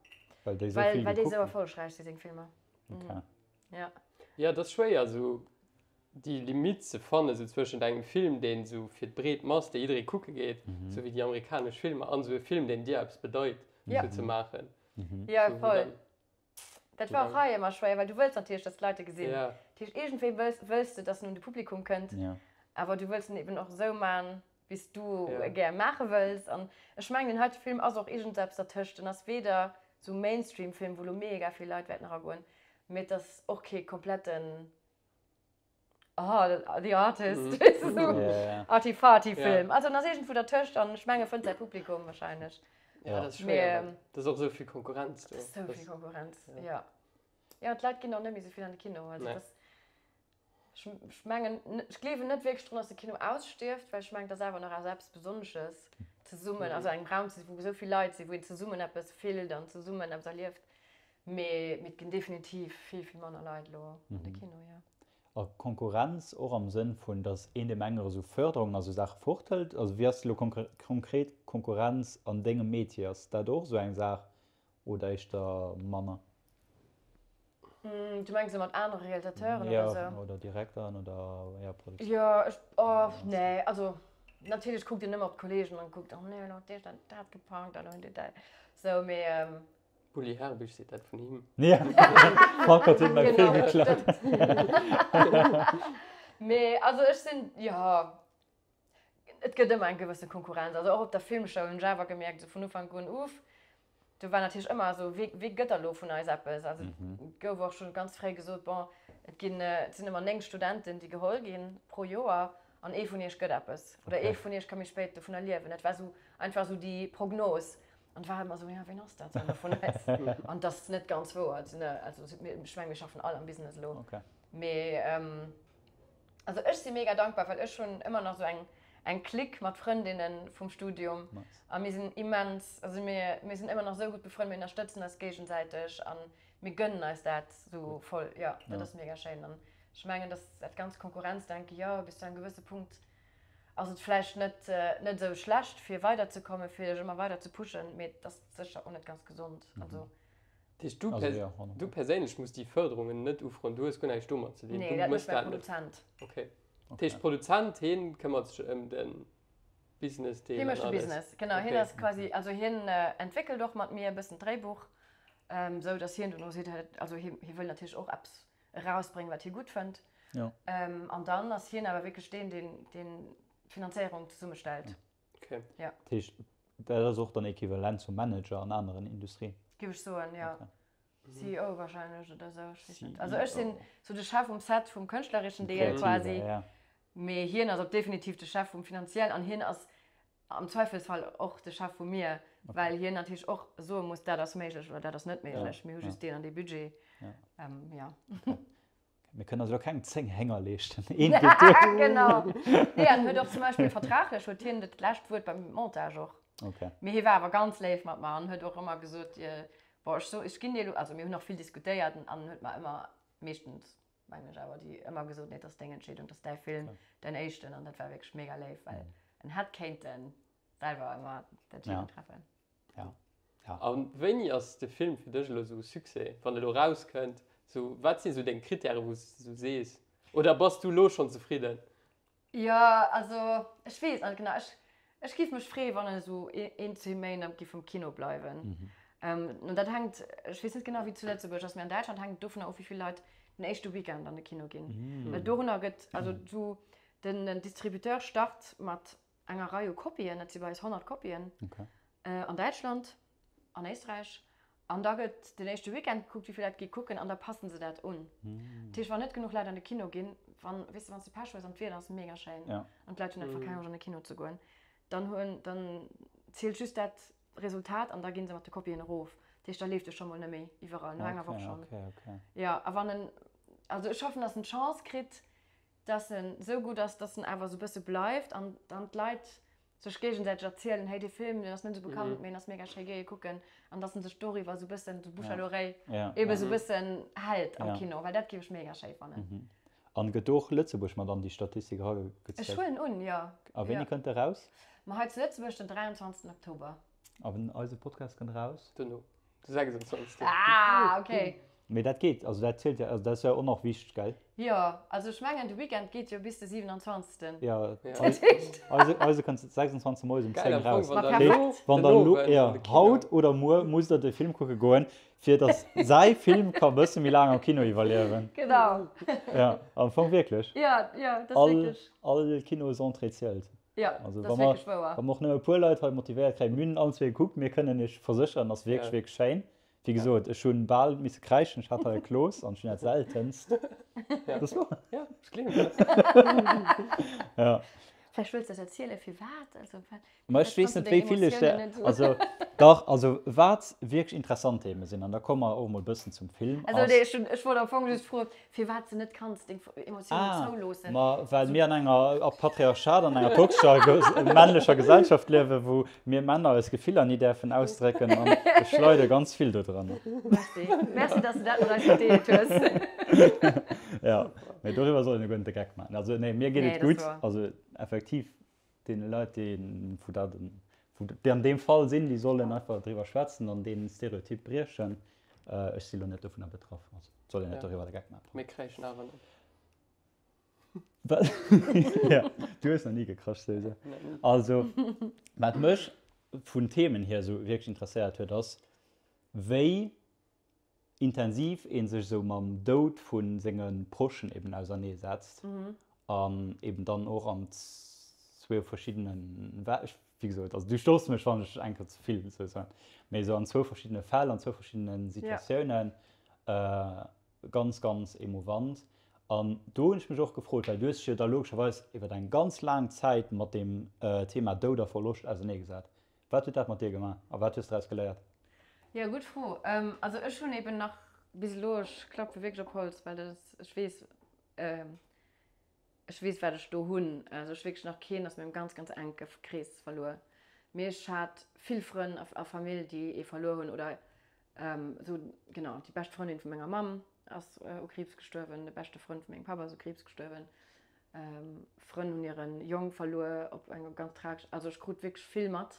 S1: Well déi esou vill
S3: Well déi
S1: gekuckt
S3: esou
S1: hunn?
S3: erfollegräich si seng Filmer.
S1: Okay.
S3: Ja.
S2: Ja, et ass schwéier esou déi Limitt ze fannen, esou zwëschent engem Film, deen esou fir d'breet Mass, dee jidderee kucke geet, esou wéi déi amerikanesch Filmer, an esou e Film, deen dir eppes bedeit, esou ze maachen.
S3: Ja, voll. Dat war och hei ëmmer schwéier, well du wëlls natierlech, dass d'Leit e gesinn. Dat heescht, iergendwéi wëlls, wëlls de, dass en un de Publikum kënnt, awer du wëlls en eben och esou man, wéi s du e gär maache wëlls. An ech mengen, deen heite Film ass och iergendeppes dertëscht. En ass weder esou Mainstream-Film, wou elo mega vill Leit wäerten eragoen, mee et ass och kee kompletten Oh, The Artist, weess de, sou Arty-Farty Film. Also en ass iergendwou dertëscht an ech menge fënnt säi Publikum wahrscheinlech.
S2: Ja, dat ass schwéier, well et ass och esou vill Konkurrenz do.
S3: Et ass esou vill Konkurrenz, ja. Ja, an d'Leit ginn och net méi esou vill an de Kino. Also dat ass, ech mengen, ech gleewen net wierklech drun, datt de Kino ausstierft, well ech mengen, et ass awer nach eppes Besonnesches zesummen, also an engem Raum ze sinn, wou esou vill Leit sinn, wou een zesummen eppes fillt an zesummen eppes erlieft. Mee et ginn definitiv vill, vill manner Leit elo an de Kino, jo.
S1: A Konkurrenz och am Sënn vun, datt een deem anere sou Förderungen a sou Saache forthëlt? Also wéi ass elo konkret Konkurrenz an dengem Metier? Ass dat och esou eng Saach oder éischter manner?
S3: Du mengs elo mat anere Realisateuren oder sou?
S1: Jo, oder Direkteren oder jo, Produzenten.
S3: Jo, ech, oh nee, also natierlech kuckt een ëmmer op d'Kollegen an kuckt, oh nee, elo huet dee dat dat gepackt an elo huet dee dat, sou, mee.
S2: Bulli Herbig seet dat vun him.
S1: Ja, Frank huet him mäi Film geklaut.
S3: Mee also ech sinn, jo, et gëtt ëmmer eng gewësse Konkurrenz. Also och op der Filmshow hunn ech awer gemierkt, esou vun Ufank un, uff. Do war natierlech ëmmer esou, wee, wee gëtt da lo vun eis eppes? Also et gouf och scho ganz fréi gesot, bon, et ginn, et sinn ëmmer 9 Studenten, déi geholl gi pro Joer an ee vun iech gëtt eppes oder ee vun iech ka méi spéit dovunner liewen. Dat war esou einfach esou déi Prognos. An et war ëmmer esou, jo, ween ass dat dann vun eis? An dat ass net ganz wouer. Also, ne, also mir, ech meng, mir schaffen all am Business elo. Mee. Also ech si mega dankbar, well ech hunn ëmmer nach sou eng eng Clique mat Frëndinne vum Studium nice. a mir sinn immens, also mir, mir sinn ëmmer nach sou gutt befrënnt, mir ënnerstëtzen eis géigesäiteg an mir gënnen eis dat sou voll. Jo, dat ass mega schéin an ech mengen, dass dat ganz Konkurrenzdenken, jo, bis zu engem gewësse Punkt ass et vläicht net net esou schlecht fir weiderzekommen, fir dech ëmmer weider ze pushen, mee et ass sécher och net ganz gesond. Also
S2: Dat heescht, du, also, ja, du perséinlech muss déi Fërderungen net ufroen, du hues guer näischt domat ze dinn.
S3: Nee, dat mécht mäi Produzent.
S2: Okay. Dat heescht, Produzent, hien këmmert sech ëm de Business-Deel.
S3: Hie mécht de Business, genau. Hien ass quasi, also hien entwéckelt och mat mir e bëssen d'Dréibuch, esou datt hien dono seet, also hie wëll natierlech och eppes erausbréngen, wat hie gutt fënnt.
S1: Jo.
S3: An dann ass hien awer wierklech deen, deen deen d'Finanzéierung zesummestellt.
S2: Okay.
S3: Ja.
S1: Dat heescht, dat ass och dann equivalent zum Manager an aneren Industrien?
S3: Géif ech soen, jo. Okay. CEO wahrscheinlech oder esou, ech weess net. Also ech sinn sou de Chef um Set vum kënschtlereschen Deel quasi,
S1: ja.
S3: mee hien ass op definitiv de Chef vum finanziellen an hien ass am Zweifelsfall och de Chef vu mir, well hien natierlech och soe muss, dat ass méiglech oder dat ass net méiglech, mir hu just deen an dee Budget.
S1: Ja.
S3: Ja.
S1: Okay. Mir kënnen eis elo keng 10 Hénger leeschten. Eent geet duer.
S3: Genau. Nee, an huet och zum Beispill vertraglech huet hien dat lescht Wuert beim Montage och.
S1: Okay.
S3: Mee hie war awer ganz léif mat mer an huet och ëmmer gesot, bon, ech so, ech ginn dir elo, also mir hunn och vill diskutéiert an huet mer ëmmer, meeschtens mengen ech awer, déi ëmmer gesot, nee, et ass deng Entscheedung, et ass däi Film, däin éischten an dat war wierklech mega léif, well en hätt kéinte selwer ëmmer d'Entscheedung treffen.
S1: Ja. Ja.
S2: A wéini ass de Film fir dech elo esou e Succès, wann e lo rauskënnt? Sou, wat sinn esou deng Krittären, wou s de esou sees, oder bass du elo schonn zefridden?
S3: Jo, also ech weess net genau. Ech, ech géif mech freeën, wann en esou een, zwee Méint am géif am Kino bleiwen. An dat hänkt, ech weess net genau, wéi et zu Lëtzebuerg ass, mee an Däitschland hänkt et dovunner of, wéi vill Leit den éischte Weekend an de Kino ginn. Well dorunner gëtt, also du, den Distributeur start mat enger Rei u Kopien, dat si bei eis 100 Kopien, an Däitschland, an Éisträich, an da gëtt den éischte Weekend gekuckt, wéi vill Leit gi kucken, an da passen se dat un. Dat heescht, wann net genuch Leit an de Kino ginn, wann, weess de, wann s de Pech hues an d'Wieder ass mega schéin an d'Leit hunn einfach keng Loscht an de Kino ze goen, dann hunn, dann zielt just dat Resultat an da gi se mat de Kopien erof. Dat heescht, da leeft e scho mol net méi iwwerall, no enger Woch schonn. Jo, a wann en, also ech hoffen, datt en d'Chance kritt, dass en esou gutt ass, dass en awer esou e bësse bleift an dann d'Leit sech géigesäiteg erzielen, hey dee Film, deen ass net esou bekannt, mee en ass mega schéi, géi e kucken an dass en sech doriwwer esou e bëssen, esou Bouche à l'oreille, ebe esou e bëssen hält am Kino, well dat géif ech mega schéi fannen.
S1: An gëtt do och Lëtzebuerg mat an déi Statistik eragezielt?
S3: Ech huelen un, jo.
S1: A wéini kënnt e raus?
S3: Ma hei zu Lëtzebuerg den 23. Oktober.
S1: A eise Podcast kënnt raus?
S2: Dono. De 26.
S3: Ah, okay.
S1: Mee dat geet, also dat zielt jo, also dat ass jo och nach wichteg, gell?
S3: Jo, also ech mengen de Weekend geet jo bis de 27.
S1: Jo,
S3: Dat heescht.
S1: eise, eise kënnt 26. Moies um 10
S2: Geil, am Fong,
S1: raus.
S2: wann
S3: Ma
S2: der
S3: perfekt.
S2: elo
S1: Wann
S2: den
S1: der elo,
S2: Owend
S1: jo,
S2: an de Kino.
S1: haut oder muer musst der de Film kucke goen, fir datt säi Film ka bësse méi laang am Kino iwwerliewen.
S3: Genau.
S1: Jo, am Fong wierklech.
S3: Jo, jo, dat ass
S1: All,
S3: wierklech.
S1: all Kinosentrée zielt.
S3: Jo,
S1: Also,
S3: dat
S1: wa
S3: ass
S1: mer,
S3: wierklech wouer.
S1: wa mer och nëmme e puer Leit hei motivéiert kréien, mir hunn allen zwee gekuckt, mir kënnen iech versécheren, ass wierklech,
S2: Ja.
S1: wierklech schéin. Wéi gesot, ech hunn bal misse kräischen, ech hat hei e Kloos an ech hunn dat seltenst.
S2: Ja.
S1: Dat ass wouer.
S2: Ja, ech gleewen dat.
S1: Ja.
S3: Vläicht wëlls de eis erzielen, firwat? Also, wat,
S1: Ma ech
S3: vläicht
S1: weess
S3: kanns du
S1: net,
S3: deng
S1: wéi vill ech
S3: Emotiounen
S1: der,
S3: net esou.
S1: also dach, also wat wierklech interessant Theme sinn, an da komme mer och emol e bëssen zum Film,
S3: Also,
S1: ass.
S3: nee, ech hunn, ech wollt am Fong just froen, firwat s de net kanns deng Emotiounen
S1: Ah,
S3: zouloossen.
S1: ma well mir an enger a Patriarchat, an enger toxescher männlecher Gesellschaft liewen, wou mir Männer eis Gefiller ni däerfen ausdrécken an ech leide ganz vill dodrënner.
S3: Merci. Merci, dass de dat mat eis gedeelt hues.
S1: Ja, mee doriwwer soll een jo guer net de Geck maachen. Also nee, mir geet
S3: Nee,
S1: et
S3: dat ass
S1: gutt.
S3: wouer.
S1: Also effektiv, Deene Leit, déi vu dat, vu déi an deem Fall sinn, déi sollen einfach driwwer schwätzen an dee Stereotyp briechen. Ech si lo net dovunner betraff, also et soll een net doriwwer de Geck maachen.
S2: Mir kräischen awer net.
S1: Wat? Ja, du hues nach ni gekrasch, souwisou. Also, wat mech vun Themen hier esou wierklech interesséiert huet, ass, wéi intensiv ee sech esou mam Doud vu senge Prochen eben ausernee setzt an eben dann och am. Zwou verschiddenen, ech, wéi gesot, also du stooss mech, wann ech eng Kéier ze vill sou soen, mee esou an zwou verschiddene Fäll, an zwou verschiddene Situatiounen, ganz, ganz emouvant. An do hunn ech mech och gefrot, well du hues dech jo da logescherweis iwwer eng ganz laang Zäit mat deem Thema Doud a Verloscht auserneegesat. Wat huet dat mat dir gemaach a wat hues de draus geléiert?
S3: Jo, gutt Fro. Also ech hunn eben nach bis elo, ech klapfe wierklech op Holz, well dat ass, ech weess, Ech weess, wat ech do hunn. Also ech wierklech nach keen aus mengem ganz, ganz enke Krees verluer. Mee ech hat vill Frënn a Famill, déi ee verluer hunn oder esou, genau, déi bescht Frëndin vu menger Mamm ass u Kriibs gestuerwen, de beschte Frënd vu mengem Papp ass u Kriibs gestuerwen, Frënn hunn hire Jong verluer op eng ganz tragesch, also ech krut wierklech vill mat.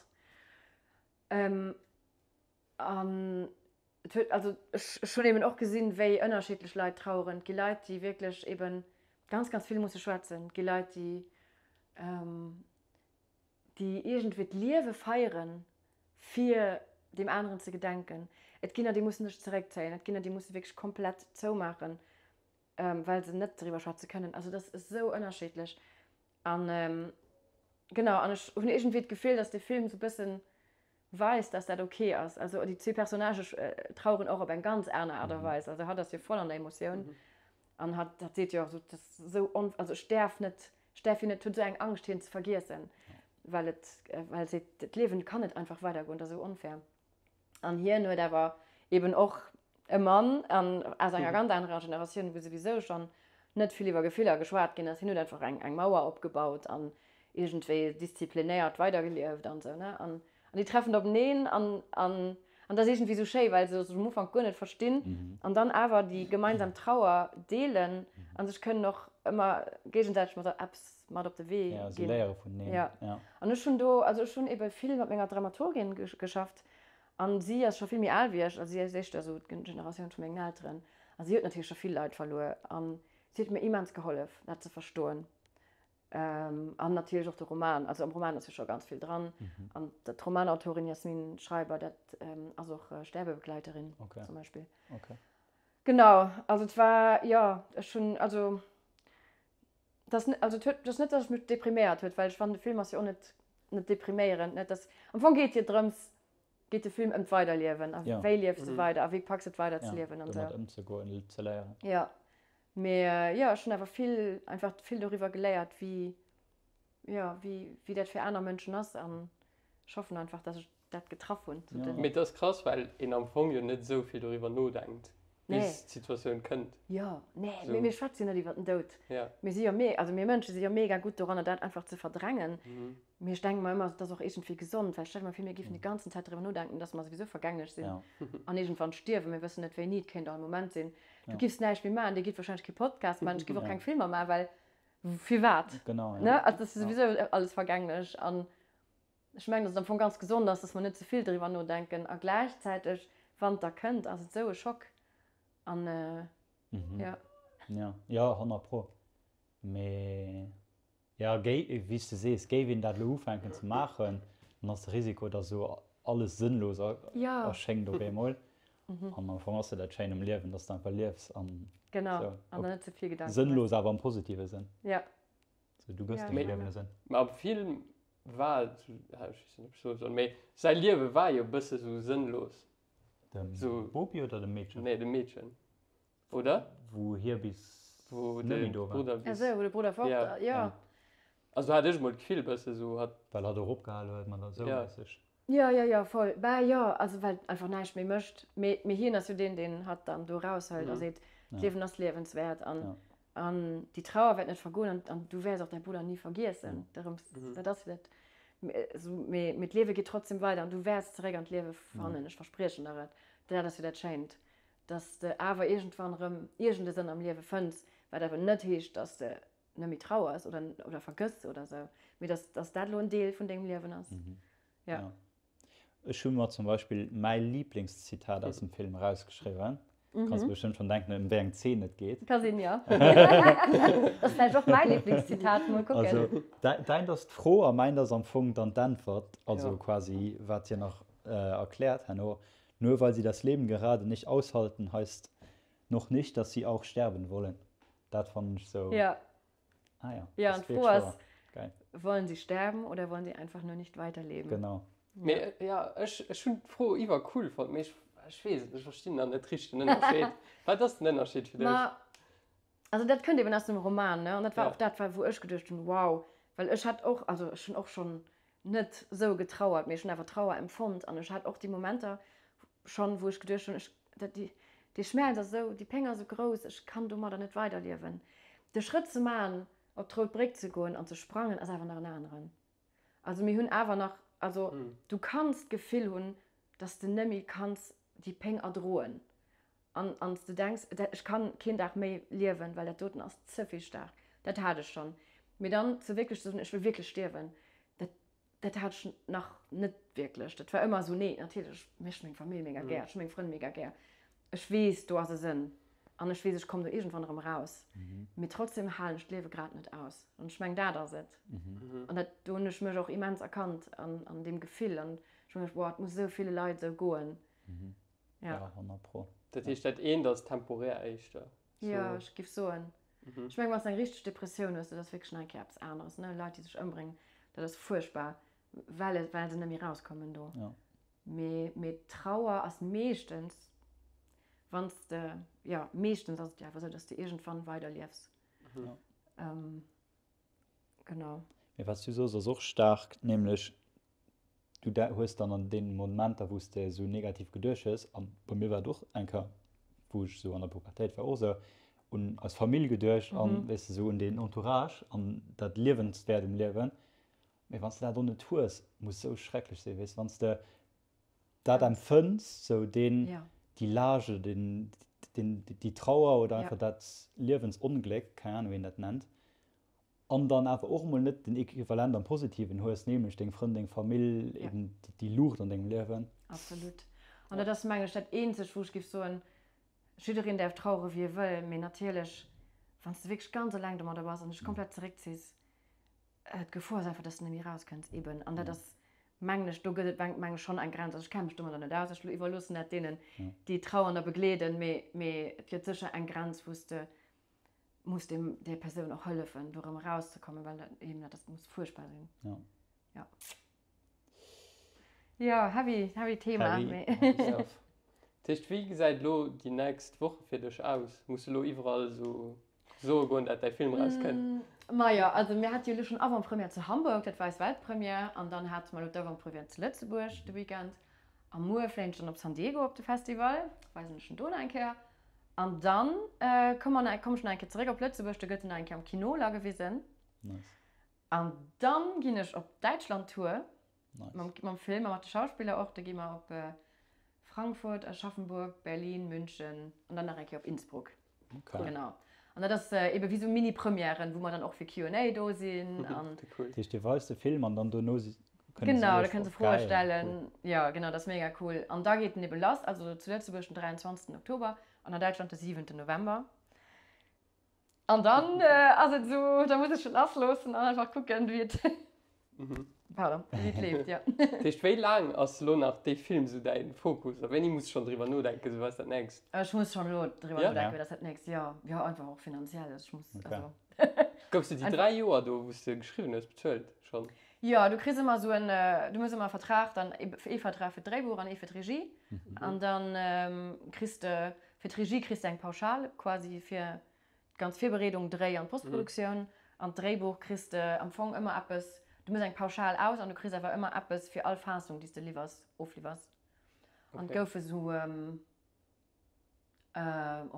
S3: An Et huet, also ech, ech hunn eben och gesinn, wéi ënnerschiddlech Leit traueren. Et gi Leit, déi wierklech eben ganz, ganz vill musse schwätzen. Et gi Leit, déi, déi iergendwéi d'Liewe feieren, fir deem aneren ze gedenken. Et ginn der, déi mussen sech zeréckzéien. Et ginn der, déi musse wierklech komplett zoumaachen, well se net driwwer schwätze kënnen. Also dat ass esou ënnerschiddlech. An genau, an ech hunn iergendwéi d'Gefill, datt dee Film esou e bëssen weist, dass dat ok ass. Also déi zwee Personnagë traueren och op eng ganz aner Aart a Weis. Also hatt ass jo voll an der Emotioun an hatt hatt seet jo och esou, dat ass esou on, also ech däerf net, ech däerf hien net, huet esou eng Angscht hien ze vergiessen, well et, well seet, d'Liewen kann net einfach weidergoen, dat ass esou onfair. An hien huet awer eben och e Mann an aus enger ganz anerer Generatioun, wou souwisou schonn net vill iwwer Gefiller geschwat ginn ass. Hien huet einfach eng, eng Mauer opgebaut an iergendwéi disziplinéiert weidergelieft an esou, ne? An, an déi treffen openeen an, an, an dat ass iergendwéi esou schéi, well se sech um Ufank guer net verstinn an dann awer déi gemeinsam Trauer deelen a sech kënnen och ëmmer géigesäiteg mat eppes mat op de Wee
S1: Ja, si
S3: ginn.
S1: léiere vuneneen.
S3: Ja.
S1: Ja.
S3: An ech hunn do, also ech hunn ebe vill mat menger Dramaturgin geschafft An si ass scho vill méi al wéi ech, also si ass éischter esou d'Generatioun vu mengen Elteren. A si huet natierlech scho vill Leit verluer an si huet mir immens gehollef, dat ze verstoen. An natierlech och de Roman, also am Roman ass jo scho ganz vill dran. An d'Romanautorin Jasmin Schreiber, dat ass och Sterbebegleiterin zum Beispill. Genau, also et war, jo, ech hunn, also et ass net, also et huet, et ass net, datt et mech depriméiert huet, well ech fannen, de Film ass jo och net, net depriméierend, net datt, am Fong geet et jo drëms, geet de Film ëm d'Weiderliewen a wéi liefs de weider a wéi packs de et weider ze liewen an
S1: esou. Domat ëmzegoen, ze léieren.
S3: Jo, mee jo, ech hunn awer vill, einfach vill doriwwer geléiert, wéi, jo, wéi, wéi dat fir aner Mënschen ass an ech hoffen einfach, datt ech dat getraff hunn.
S2: Mee et ass krass, well een am Fong jo net esou vill doriwwer nodenkt, bis d'Situatioun kënnt.
S3: Jo, nee, mee mir schwätze jo net iwwer den Doud. Mir si jo me, also mir Mënsche si jo mega gutt doranner, dat einfach ze verdrängen. Mee ech denke mer ëmmer, et ass och iergendwéi gesond, well stell der mol vir, mir géifen déi ganzen Zäit driwwer nodenken, dass mer souwisou vergänglech sinn an iergendwann stierwen. Mir wëssen net wéini, et kéint all Moment sinn. Du giffs näischt méi maachen, Dir gitt warscheinlech kee Podcast maachen, ech giff och keng Filmer maachen, well firwat? Ne? Also et ass jo souwisou alles vergänglech. An ech mengen, dass et am Fong ganz gesond ass, dass mer net ze vill driwwer nodenken. A gläichzäiteg, wann et da kënnt, ass et esou e Schock. An jo.
S1: Jo, jo, 100 pro. Mee Jo, wéi s de sees, géif een dat elo ufänken ze maachen, dann ass de Risiko, datt esou alles sënnlos erschéngt op eemol. An am Fong ass jo dat Schéin um Liewen, datt s de einfach liefs an
S3: esou.
S1: Sënnlos awer am positive Sënn.
S3: Sou,
S1: du gëss dengem Liewen e Sënn.
S2: Mä am Film war, ech weess net, ob ech soe soll, mee säi Liewe war jo e bësse sou sënnlos.
S1: Dem Bopi oder dem Meedchen?
S2: Nee, dem Meedchen. Oder?
S1: Wou hie bis
S2: net méi do war.
S3: Ah sou, wou de Brudder fort
S2: ass, jo. Also hat ech mol d'Gefill bësse sou hat.
S1: Well hatt och opgehal huet mat der sou méisseg.
S3: Jo, jo, jo, voll. Bah jo, also well einfach näischt méi mécht. Mee, mee hien ass jo deen, deen hatt dann do eraushëlt a seet, d'Liewen ass liewenswäert an, an déi Trauer wäert net vergoen an, an du wäers och däi Brudder ni vergiessen. Dorëms, dat ass jo dat. Mee, mee d'Liewe geet trotzdem weider an du wäers zeréck an d'Liewe fannen, ech verspriechen der et. Dat ass jo dat Schéint. dass de awer iergendwann erëm iergend e Sënn am Liewe fënns, wat awer net heescht, dass de net méi trauers oder, oder vergëss oder sou, mee dass, dass dat elo en Deel vun dengem Liewen ass.
S1: Ja. Ja. Ech hu mer zum Beispill mäi Liblingszitat aus dem Film erausgeschriwwen. Kanns de bestëmmt schonn denken, ëm wéi eng Zeen et geet.
S3: Ka sinn, jo. Dat ass vläicht och mäi Liblingszitat, mol kucken.
S1: Also, däint ass d'Fro a mäint ass am Fong dann d'Äntwert, also quasi wat hien nach erkläert herno. Nur weil sie das Leben gerade nicht aushalten, heisst noch nicht, dass sie auch sterben wollen. Dat fannen ech sou.
S3: Ja.
S1: Ah ja.
S3: Ja, an d'Fro ass.
S1: Geil.
S3: Wollen Sie sterben oder wollen Sie einfach nur nicht weiterleben?
S1: Genau.
S2: Mee jo, ech, ech hunn d'Fro iwwercool fonnt, mee ech, ech weess et net, ech verstinn nach net richteg den Ënnerscheed. Wat ass den Ënnerscheed fir dech?
S3: Ma, also dat kënnt eben aus dem Roman, ne? An dat war
S2: Ja.
S3: och dat, wa wou ech geduecht hunn, wow, well ech hat och, also ech hunn och schonn net sou getrauert, mee ech hunn awer Trauer empfonnt an ech hat och déi Momenter schonn, wou ech geduecht hunn, ech, dat, déi, dee Schmerz ass esou, déi Péng ass esou grouss, ech kann domadder net weiderliewen. De Schrëtt ze maachen, op d'Rout Bréck ze goen an ze sprangen, ass awer nach en aneren. Also mir hunn awer nach, also du kanns d'Gefill hunn, dass de net méi kanns déi Péng erdroen an an s de denks, ech kann keen Dag méi liewen, well dat doten ass ze vill staark. Dat hat ech schonn. Mee dann ze wierklech ze soen, ech wëll wierklech stierwen, dat dat hat ech nach net wierklech. Dat war ëmmer esou, nee, natierlech, ech hu meng Famill mega gär, ech hu meng Frënn mega gär, ech weess, do ass e Sënn an ech weess, ech kommen do iergendwann erëm eraus, mee trotzdem halen ech d'Liewe grad net aus. An ech mengen, dat ass et. An dat, do hunn ech mech och immens erkannt an, an deem Gefill. An ech hu mir geduecht, boah, et muss esou ville Leit esou goen.
S1: Ja, 100 pro.
S2: Dat heescht, dat eent ass temporär éischter?
S3: Jo, ech giff soen. Ech mengen, wann s de eng richteg Depressioun hues, dat ass wierklech nach eng Kéier eppes aneres, ne? Leit, déi sech ëmbréngen, dat ass fuerchtbar, well et, well se net méi rauskommen do. Mee, mee Trauer ass meeschtens, wann s de, jo, meeschtens ass et jo awer esou, dass de iergendwann weiderliefs. Genau.
S1: Mee wat s du soos, ass och staark, nämlech du hues dann an deenen Momenter, wou s de esou negativ geduecht hues, an bei mir war et och eng Kéier, wou ech esou an der Pubertéit war, och esou, un eis Famill geduecht an, weess de, esou un deen Entourage an dat Liewenswäert um Liewen. Mee wann s de dat och net hues, muss esou schrecklech sinn, weess de, wann s de dat empfënns, sou deen, déi Lage, den, den, déi Trauer oder einfach dat Liewensongléck, keng Ahnung wéi een dat nennt, an dann awer och emol net den Equivalent am Positiven hues, nämlech deng Frënn, deng Famill, eben déi Luucht an dengem Liewen.
S3: Absolut. An dat ass, mengen ech, dat eenzegt, wou ech géif soen, jiddereen däerf trauere wéi e wëll, mee natierlech, wann s de wierklech ganz eleng domadder bass an dech komplett zeréckziss, D'Gefor ass einfach, dass de net méi erauskënns eben. An dat ass, mengen ech, do gëtt et mengen ech schonn eng Grenz. Also ech kenne mech domadder net aus, ech iwwerloossen dat deenen, déi Trauernder begleeden, mee, mee et gëtt sécher eng Grenz, wou s de muss deem, där Persoun och hëllefen, do erëm erauszekommen, well dat eben, dat ass, muss fuerchtbar sinn. Ja. Jo, heavy, heavy Thema.
S1: Heavy, heavy stuff.
S2: Dat heescht, wéi gesäit elo déi nächst Woche fir dech aus? Muss de elo iwwerall esou soe goen, dat däi Film erauskënnt?
S3: Majo, also mir hate jo elo schonn Avant-Première zu Hamburg, dat war eis Weltpremière, an dann hate mer elo d'Avant-Première zu Lëtzebuerg de Weekend. A muer fléien ech dann op San Diego op de Festival, weisen ech en do nach eng Kéier. An dann komme mer, komm ech nach eng Kéier zeréck op Lëtzebuerg, do gëtt en nach eng Kéier am Kinola gewisen.
S1: Nice.
S3: An dann ginn ech op Däitschland-Tour
S1: Nice.
S3: mam Film a mat de Schauspiller och. Da gi mer op Frankfurt, Aschaffenburg, Berlin, München an dann nach eng Kéier op Innsbruck.
S1: Okay.
S3: Genau. An dat ass ebe wéi sou Mini-Premièren, wou mer dann och fir Q&A do sinn an.
S2: Cool.
S1: Dat heescht, Dir weist de Film an dann dono kënne se
S3: Genau, da
S1: iech
S3: kënne se Froe
S1: Geil,
S3: stellen.
S1: cool.
S3: Jo, genau, dat ass mega cool. An da geet en ebe lass, also zu Lëtzebuerg den 23. Oktober an an Däitschland de 7. November. An dann ass et esou, da muss ech et lassloossen an einfach kucken, wéi et, pardon, wéi et leeft, jo.
S2: Dat heescht, wéi laang ass elo nach dee Film esou däi Fokus a wéini muss de schonn driwwer nodenken, esou wat ass dat nächst?
S3: Ech muss schonn elo driwwer
S2: Ja?
S3: nodenken, wat ass dat nächst, jo. Jo, einfach och finanziell, also ech muss, also.
S2: Goufs de déi 3 Joer do, wou s de geschriwwen hues, bezuelt schonn?
S3: Jo, du kriss ëmmer esou en, du hues ëmmer e Vertrag, dann ee Vertrag fir d'Dréibuch an ee fir d'Regie. An dann kriss de, fir d'Regie kriss de eng Pauschale quasi fir d'ganz Virbereedung, Dréi an d'Postproduktioun. An d'Dréibuch kriss de am Fong ëmmer eppes, du méchs eng Pauschal aus an du kriss awer ëmmer eppes fir all Fassung, déi s de liwwers, ofliwwers. An et goufe sou, oh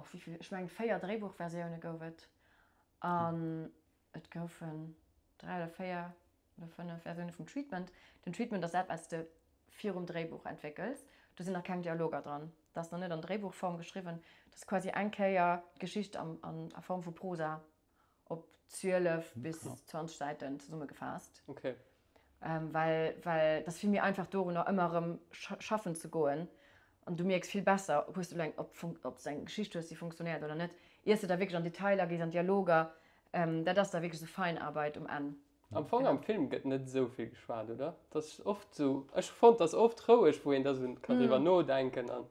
S3: wéi vill, ech mengen 4 Dréibuchversioune gouf et. An Et goufen 3 oder 4 oder 5 Versioune vum Treatment. Den Treatment ass dat, wat s de virum Dréibuch entwéckels. Do sinn nach keng Dialoger dran. Dat ass nach net an Dréibuchform geschriwwen. Dat ass quasi eng Kéier d'Geschicht an a Form vu Prosa op 12 bis 20 Säiten zesummegefaasst.
S2: Okay.
S3: Well, well et ass vill méi einfach dorunner ëmmer erëm schaffen ze goen an du mierks vill besser, hues du eng, ob ob s de eng Geschicht hues, déi funktionéiert oder net, iers de da wierklech an Detailer gees, an Dialoger. Dat ass da wierklech esou Feinarbeit um Enn.
S2: Am Fong am Film gëtt net esou vill geschwat, oder? Et ass oft esou, ech hu fonnt, et ass oft roueg, wou een da sou kann driwwer nodenken an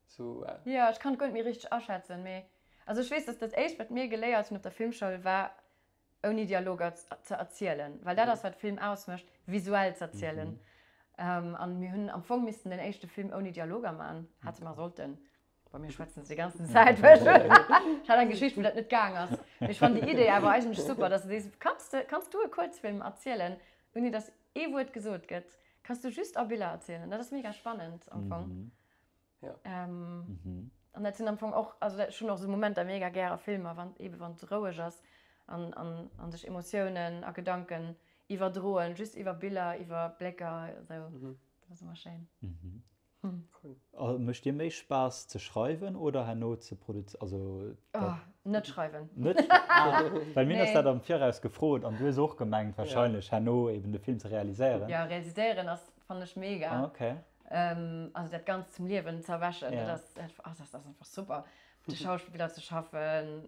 S2: sou.
S3: Jo, ech kann et guer net méi richteg aschätzen, mee also ech weess, dass dat éischt wat mir geléiert hunn op der Filmschoul war. Ouni Dialoger ze erzielen, well dat ass wat Film ausmécht, visuell z'erzielen. An mir hunn am Fong missten den éischte Film ouni Dialoger man, hätte mer sollten. Bei mir schwätzen se déi ganzen Zäit. Ech hat eng Geschicht, wou dat net gaang ass. Mee ech fannen déi Idee awer eigentlech super, dass de sees, kanns de, kanns du e Kuerzfilm erzielen, ouni dass ee Wuert gesot gëtt? Kanns du just a Biller erzielen? Dat ass mega spannend am Fong.
S2: Ja.
S3: Ähm, mhm. An dat sinn am Fong och, also dat schon och so Momenter mega gär a Filmer, wann eben wann et roueg ass an, an, an sech Emotiounen a Gedanken iwwerdroen, just iwwer Biller, iwwer Blécker, esou. Mhm. Dat ass ëmmer schéin.
S1: Mhm. Hm. Cool. Also, mécht dir méi Spaass ze schreiwen oder herno ze produzieren? Also,
S3: oh, net schreiwen.
S1: Net ah, well mir nee. ass dat am Viraus gefrot an du hues och gemengt wahrscheinlech ja. herno eben de Film ze realiséieren.
S3: Ja, realiséieren ass fannen ech mega.
S1: Ah, okay.
S3: Also dat Ganzt zum Liewen ze erwächen, dat ass, dat ass einfach super, mat de Schauspiller ze schaffen.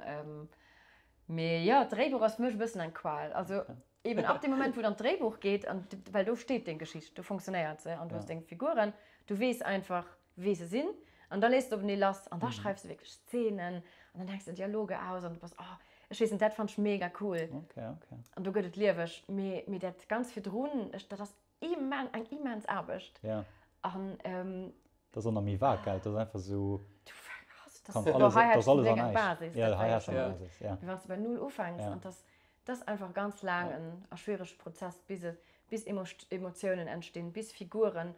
S3: Mee jo, d'Dréibuch ass fir mech e bëssen eng Qual. Also eben ab deem Moment, wou et an d'Dréibuch geet, an well do steet deng Geschicht, do funktionéiert se an du hues deng Figuren, du weess einfach, wee se sinn an da léiss de openee lass an da schreifs de wierklech Szenen an dann denks de Dialoge aus an du bass, oh, ech weess net, dat fannt ech mega cool. An do gëtt et lieweg. Mee, mee dat Ganzt virdrun, ech, dat ass Immen, eng immens Aarbecht.
S1: Ja.
S3: An, ähm,
S1: Dat ass och nach méi vag, gell? Dat ass einfach esou.
S3: Du, also,
S1: das, Kannst alles,
S3: hei
S1: das
S3: hättest du
S1: alles
S3: eng
S1: an
S3: Basis.
S1: Ja,
S3: dat
S1: hei
S3: war
S1: hast du
S3: ja
S1: eng
S3: schon
S1: Basis, ja.
S3: Mee wann s du bei Null ufänks,
S1: Ja.
S3: an das, das ass einfach ganz laang
S1: Ja.
S3: en a schwierege Prozess, bis et, bis Emo Emotiounen entstinn, bis Figuren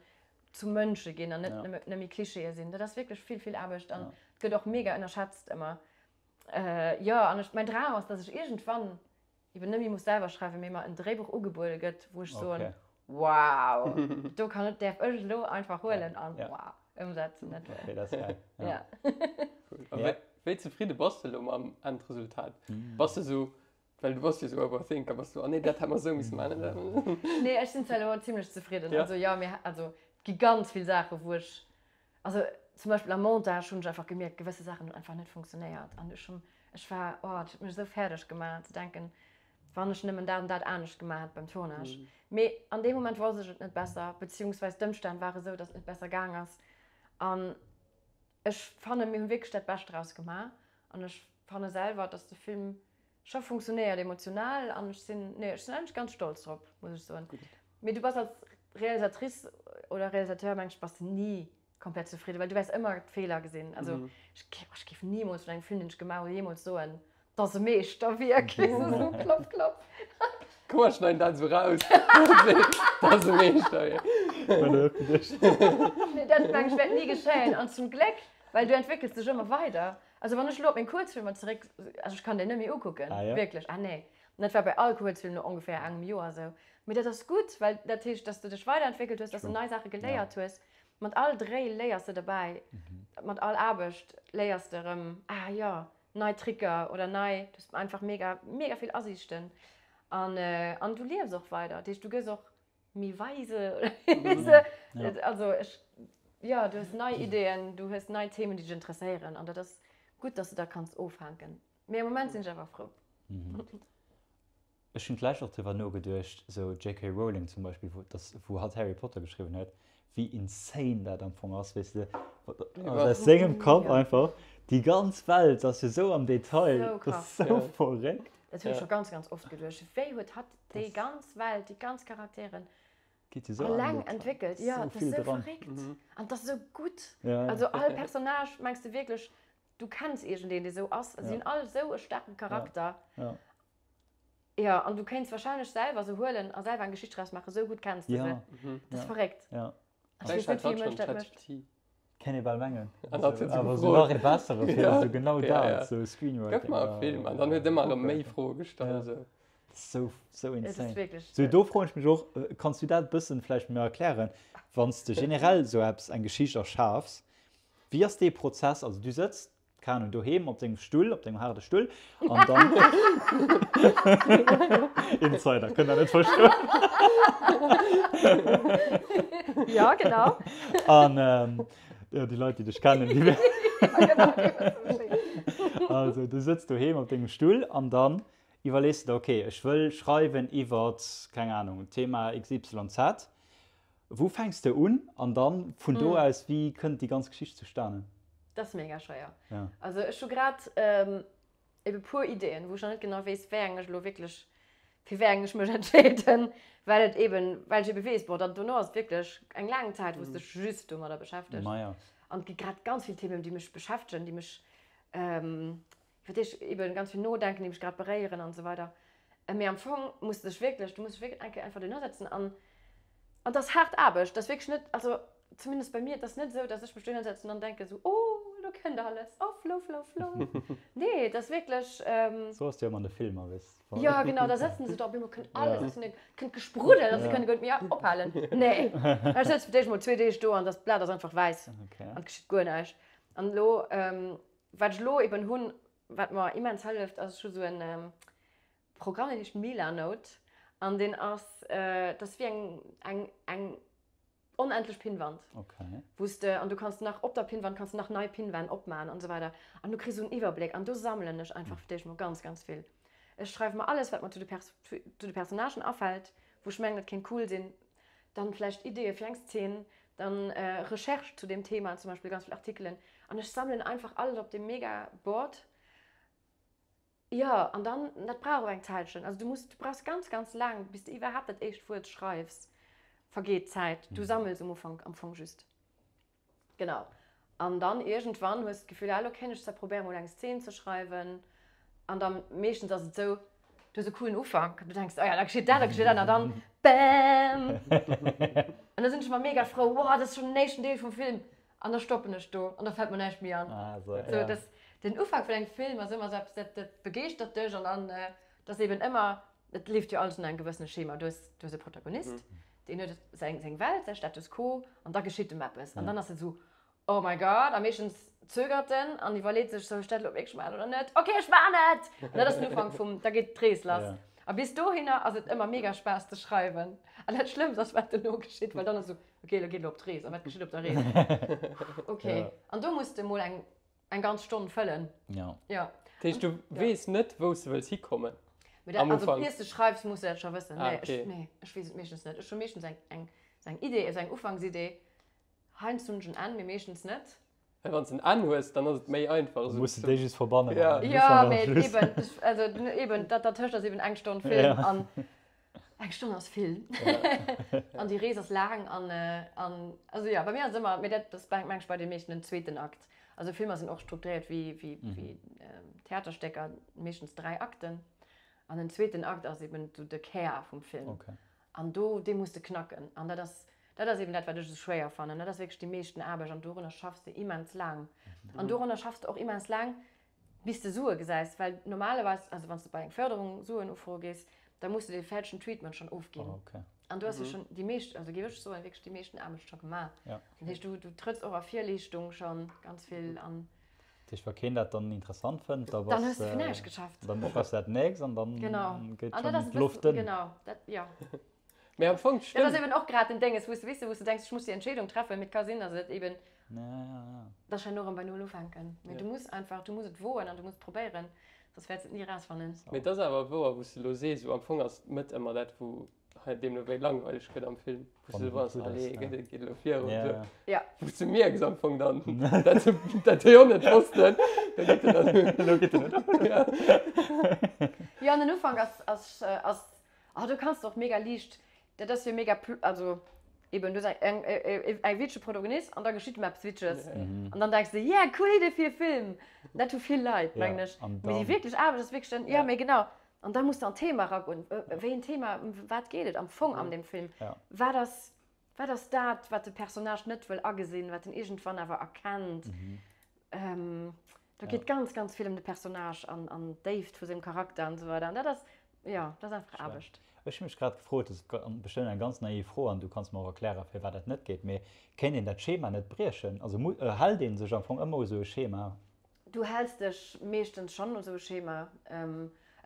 S3: zu Mënsche ginn an net
S1: Ja.
S3: nëmme, nëmme Klischeeë sinn. Dat ass wierklech vill, vill Aarbecht an
S1: Ja.
S3: et gëtt och mega ënnerschätzt ëmmer. Äh, jo, an ech, mäin Dram ass, dass ech iergendwann eben net méi muss selwer schreiwen, mee mer en Dréibuch ugebuede gëtt, wou ech soen,
S1: Okay.
S3: wow, do kann et, däerf ech elo einfach huelen an
S1: Ja.
S3: wow, ëmsetzen. Dat wär.
S1: Okay, dat ass geil. Ja.
S3: Ja.
S2: Cool. A
S1: Ja.
S2: wéi, wéi zefridde bass de elo mam Endresultat? Bass de sou, well du bass jo sou Overthinker, bass du, oh nee, dat hätt mer sou misse maachen, dat.
S3: Nee, ech sinn zwar elo zimlech zefridden.
S2: Ja.
S3: Also jo, mir, also et gi ganz vill Saachen, wou ech, Also zum Beispill am Montage hunn ech einfach gemierkt, gewësse Saachen hunn einfach net funktionéiert an ech hunn, ech war, oh, dat huet mech esou fäerdeg gemaach ze denken, wann ech nëmmen dat an dat anescht gemaach hätt beim Tournage. Mee an deem Moment wosst ech et net besser, beziehungsweis d'Ëmstänn ware esou, datt et net besser gaang ass. An ech fannen, mir hunn wierklech dat Bescht draus gemaach an ech fanne selwer, datt de Film Scho funktionéiert emotional an ech sinn, nee, ech sinn eigentlech ganz stolz drop, muss ech soen. Mee du bass als Realisatrice oder Realisateur, meng ech, bass de ni komplett zefridden, well du wäers ëmmer d'Feeler gesinn. Also ech ech géif nimools vun engem Film, deen ech gemaach hunn, jeemools soen, dat ass e Meeschterwierk, weess de, esou klopp, klopp.
S2: Komm mer schneiden dat esou raus, dat ass e Meeschterwierk.
S3: Nee, dat meng ech wäert ni geschéien an zum Gléck, well du entwéckels dech ëmmer weider. Also wann ech elo op meng Kuerzfilmer zeréck, also ech kann déi net méi ukucken,
S1: Ah, ja?
S3: wierklech, ah nee. An dat war bei all Kuerzfilm no ongeféier engem Joer esou. Mee dat ass gutt, well dat heescht, dass du dech weiderentwéckelt hues, dass du
S1: True.
S3: nei Saache
S1: Ja.
S3: geléiert hues. Mat all Dréi léiers de derbäi, mat all Aarbecht léiers de erëm, ah jo, nei Tricker oder nei, du hues einfach mega, mega vill Asiichten an, an du liefs och weider. Dat heescht, du gëss och méi weise, also ech, jo, du hues nei Ideeën, du hues nei Themen, déi dech interesséieren an dat ass gutt, dass du dat kanns ofhänken. Mee am Moment sinn ech awer frou.
S1: Ech hunn d'lescht och driwwer nogeduecht, esou JK Rowling zum Beispill, wou dass wou hatt Harry Potter geschriwwen huet, wéi insane dat am Fong ass, weess de, aus sengem Kapp einfach déi ganz Welt ass jo esou am Detail, dat ass esou verréckt.
S3: Dat hunn ech scho ganz, ganz oft geduecht, wéi huet hatt déi ganz Welt, déi ganz Charakteren alleng entwéckelt? Jo, dat ass esou verréckt an dat ass esou gutt. Also all Personnage, mengs de wierklech, du kenns iergendeen, dee sou ass? Si hunn all esou e staarke Charakter. Jo, an du kéints warscheinlech selwer se huelen a selwer eng Geschicht draus maachen, esou gutt kenns de se. Dat ass verréckt. Ech weess net, wéi e Mënsch dat mécht.
S1: Kéint ee bal mengen.
S2: An hat huet se
S1: Awer esou
S2: gefrot.
S1: nach ee bessere fir
S2: Ja.
S1: esou genau
S2: Ja,
S1: dat,
S2: ja.
S1: esou Screenwriting.
S2: Gëff mer e Film. An dann huet ëmmer erëm méi Froe gestallt.
S1: Ja.
S2: Esou.
S1: Sou, sou
S3: Et ass
S1: insane.
S3: wierklech.
S1: Sou, do froen ech mech och, kanns du dat e bëssen vläicht mir erklären, wann s de generell esou eppes, eng Geschicht erschafs, wéi ass dee Prozess? Also du sëtz, Keng Ahnung, doheem op dengem Stull, op dengem haarde Stull an dann Insider kënnt der net verstoen.
S3: Ja, genau.
S1: An ähm, ja, déi Leit, déi dech kennen, déi
S3: Ja, genau, déi wësse Bescheed.
S1: Also, du sëtz doheem op dengem Stull an dann iwwerlees du der, okay, ech wëll schreiwen iwwert, keng Ahnung, Thema XYZ. Wou fänks de un an dann vun do aus, wéi kënnt déi ganz Geschicht zustanen?
S3: Dat ass mega schwéier.
S1: Ja.
S3: Also ech hu grad. Ebe puer Ideeën, wou ech nach net genau weess, wéi eng ech elo wierklech, fir wéi eng ech mech entscheeden, well et eben, well ech ebe weess, bon, dann dono ass et wierklech eng laang Zäit, wou s de dech just domadder beschäftegs.
S1: Maja.
S3: An et gi grad ganz vill Themen, déi mech beschäftegen, déi mech, iwwer déi ech eben ganz vill nodenken, déi mech grad beréieren an esou weider. Mee am Fong muss de dech wierklech, du muss dech wierklech eng Kéier einfach dohinner setzen an, an et ass haart Aarbecht, et ass wierklech net, also zumindest bei mir, et ass net esou, dass ech mech dohinner setzen an denken esou, oh, elo kënnt alles, oh, flow, flow, flow. Nee, et ass wierklech.
S1: Sou ass et jo ëmmer an de Filmer, weess
S3: de. Jo, genau, da sëtzen se do, op eemol kënnt alles, aus hinne kënnt gespruddelt an se kënne guer net méi ophalen. Nee, ech sëtz fir d'éischt mol zwee Deeg do an dat Blat ass einfach wäiss an et geschitt guer näischt. An elo, wat ech elo eben hunn, Wat mer immens hëlleft ass, ech hu sou en Programm, deen heescht Milanote an deen ass, dat ass wéi eng eng eng onendlech Pinnwand, wou s de, an du kanns nach op der Pinnwand kanns de nach nei Pinnwänn opmaen an esou weider an du kriss esou en Iwwerbléck an do sammelen ech einfach fir d'éischt mol ganz ganz vill. Ech schreiwe mer alles wat mer zu de zu de Personnagen afält, wou ech mengen dat kéint cool sinn, dann vläicht Ideeë fir eng Szen, dann Recherche zu deem Thema, zum Beispill ganz vill Artikelen an ech sammelen einfach alles op deem mega Board. Jo, an dann, dat brauch och eng Zäitchen, also du muss, du brauchs ganz, ganz laang, bis de iwwerhaapt dat éischt Wuert schreifs, vergeet Zäit, du sammels um Ufank am Fong just. Genau. An dann iergendwann hues de d'Gefill, ah, elo kéint ech zwar probéieren, mol eng Szen ze schreiwen. An da meeschtens ass et esou, du hues e coolen Ufank, du denks, oh ja, da geschitt dat, da geschitt dat, an dann, bäm! An da sinn ech ëmmer mega frou, wow, dat ass schonn den éischten Deel vum Film. An da stoppen ech do an da fält mer näischt méi an.
S1: Ah, esou,
S3: ja. Sou, dass den Ufank vun engem Film ass ëmmer esou eppes, dat, dat begeeschtert dech an dann, dat ass eben ëmmer, et leeft jo alles no engem gewëssene Schema. Du hues, du hues e Protagonist, Deen huet seng, seng Welt, säi Status quo, an da geschitt em eppes. An dann ass en esou, Oh my God! A meeschtens zögert en an iwwerleet sech, Soll ech dat elo wierklech maachen oder net? Ok, ech maachen et! An dat ass den Ufank vum, da geet d'Rees lass. A bis dohinner ass et ëmmer mega Spaass ze schreiwen. An dat Schlëmmst ass, wat dono geschitt, well dann ass esou, Ok, elo geet elo op d'Rees. A wat geschitt op der Rees? Ok. An do muss de mol eng Eng ganz Stonn fëllen.
S1: Ja.
S3: Ja.
S2: Dat heescht, du weess net, wou s de wëlls hikommen
S3: Mee dat,
S2: am
S3: also
S2: Ufank?
S3: iers de schreifs, muss de dat scho wëssen.
S2: Ah,
S3: Nee,
S2: okay.
S3: ech, nee, ech weess et meeschtens net. Ech hu meeschtens eng, eng, eng Idee, also eng Ufanksidee. Heiansdo hunn ech en Enn, mee meeschtens net.
S2: Well wann s de en Enn hues, dann ass et méi einfach,
S1: Dann
S2: esou
S1: muss de
S2: ze.
S1: déi just verbannen
S2: Ja.
S1: mat dem
S3: Ja,
S1: Ufank an
S3: mee
S1: Schluss.
S3: eben, ech, also eben, dat dertëscht ass eben eng Stonn Film
S1: Ja.
S3: an Eng Stonn ass vill. An déi Rees ass laang an, an also jo, bei mir ass et ëmmer, mee dat ass meng ech bei de meeschten den zweeten Akt. Also Filmer sinn och strukturéiert wéi, wéi, wéi Theaterstécker, meeschtens 3 Akten. An den zweeten Akt ass eben esou de Kär vum Film. An do, dee muss de knacken. An dat ass, dat ass eben dat, wat ech esou schwéier fannen. Dat ass wierklech déi meeschten Aarbecht an dorunner schaffs de immens laang. An dorunner schaffs de och immens laang, bis de Sue gesäis, well normalerweis, also wann s de bei eng Förderung Suen ufroe gees, da muss de dee fäerdegen Treatment schonn ofginn.
S1: Oh, okay.
S3: An du has jo schonn déi meescht, also géif ech soen, wierklech déi meeschten Aarbecht scho gemaach.
S1: Ja.
S3: Dat heescht, du, du trëtts och a Virleeschtung schonn ganz vill an.
S1: Dat heescht, wa keen dat dann interessant fënnt, da
S3: Dann
S1: bass
S3: hues de fir näischt geschafft.
S1: Dann schreifs de dat nächst an dann
S3: Genau.
S1: geet
S3: An dat
S1: schonn
S3: ass e
S1: d'Loft
S3: bëssen,
S1: dënn.
S3: genau, dat, jo.
S2: Mee am Fong
S3: Dat ass
S2: stëmmt.
S3: eben och grad den Dénges, wou s de, weess de, wou s de denks, ech muss déi Entscheedung treffen, mee et ka sinn, datt et eben
S1: Ja, ja, ja.
S3: Dass ech herno erëm bei Null ufänken. Mee du muss einfach, du muss et woen an du muss et probéieren, soss wäerts de et ni erausfannen.
S2: Mee et ass awer wouer, wou s de elo sees, esou am Fong ass d'Mëtt ëmmer dat, wou hei deemno wéi langweileg gëtt am Film, wou s de esou bass, allez, geet et geet elo virun,
S1: Ja,
S2: esou.
S1: ja.
S3: Ja.
S2: Wou s de mierks am Fong dann, dat se dat déi och net wossten, da geet en dann.
S1: Elo geet en net.
S2: Ja.
S3: Jo, an den Ufank ass, ass, ass, oh, do kanns de och mega liicht Dat ass jo mega, also eben, du hues eng, eng witzege Protagonist an da geschitt em eppes Witzeges. An dann denks de, yeah, cool Idee fir e Film. Dat hu vill Leit, mengen ech. Mee déi wierklech Aarbecht ass wierklech dann, jo, mee genau. An da muss de an d'Thema eragoen. Wéi en Thema, ëm wat geet et am Fong an deem Film? Wat ass, wat ass dat, wat de Personnage net wëll agesinn, wat en iergendwann awer erkennt? Do geet ganz, ganz vill ëm de Personnage an, an d'Déift vu sengem Charakter an esou weider. An dat ass, jo, dat ass einfach Aarbecht.
S1: Ech hu mech grad gefrot, dat ass bestëmmt eng ganz naiv Fro an du kanns mer och erklären, firwat dat net geet, mee kéint een dat Schema net briechen? Also hält ee sech am Fong ëmmer u sou e Schema?
S3: Du häls dech meeschtens schonn u sou e Schema.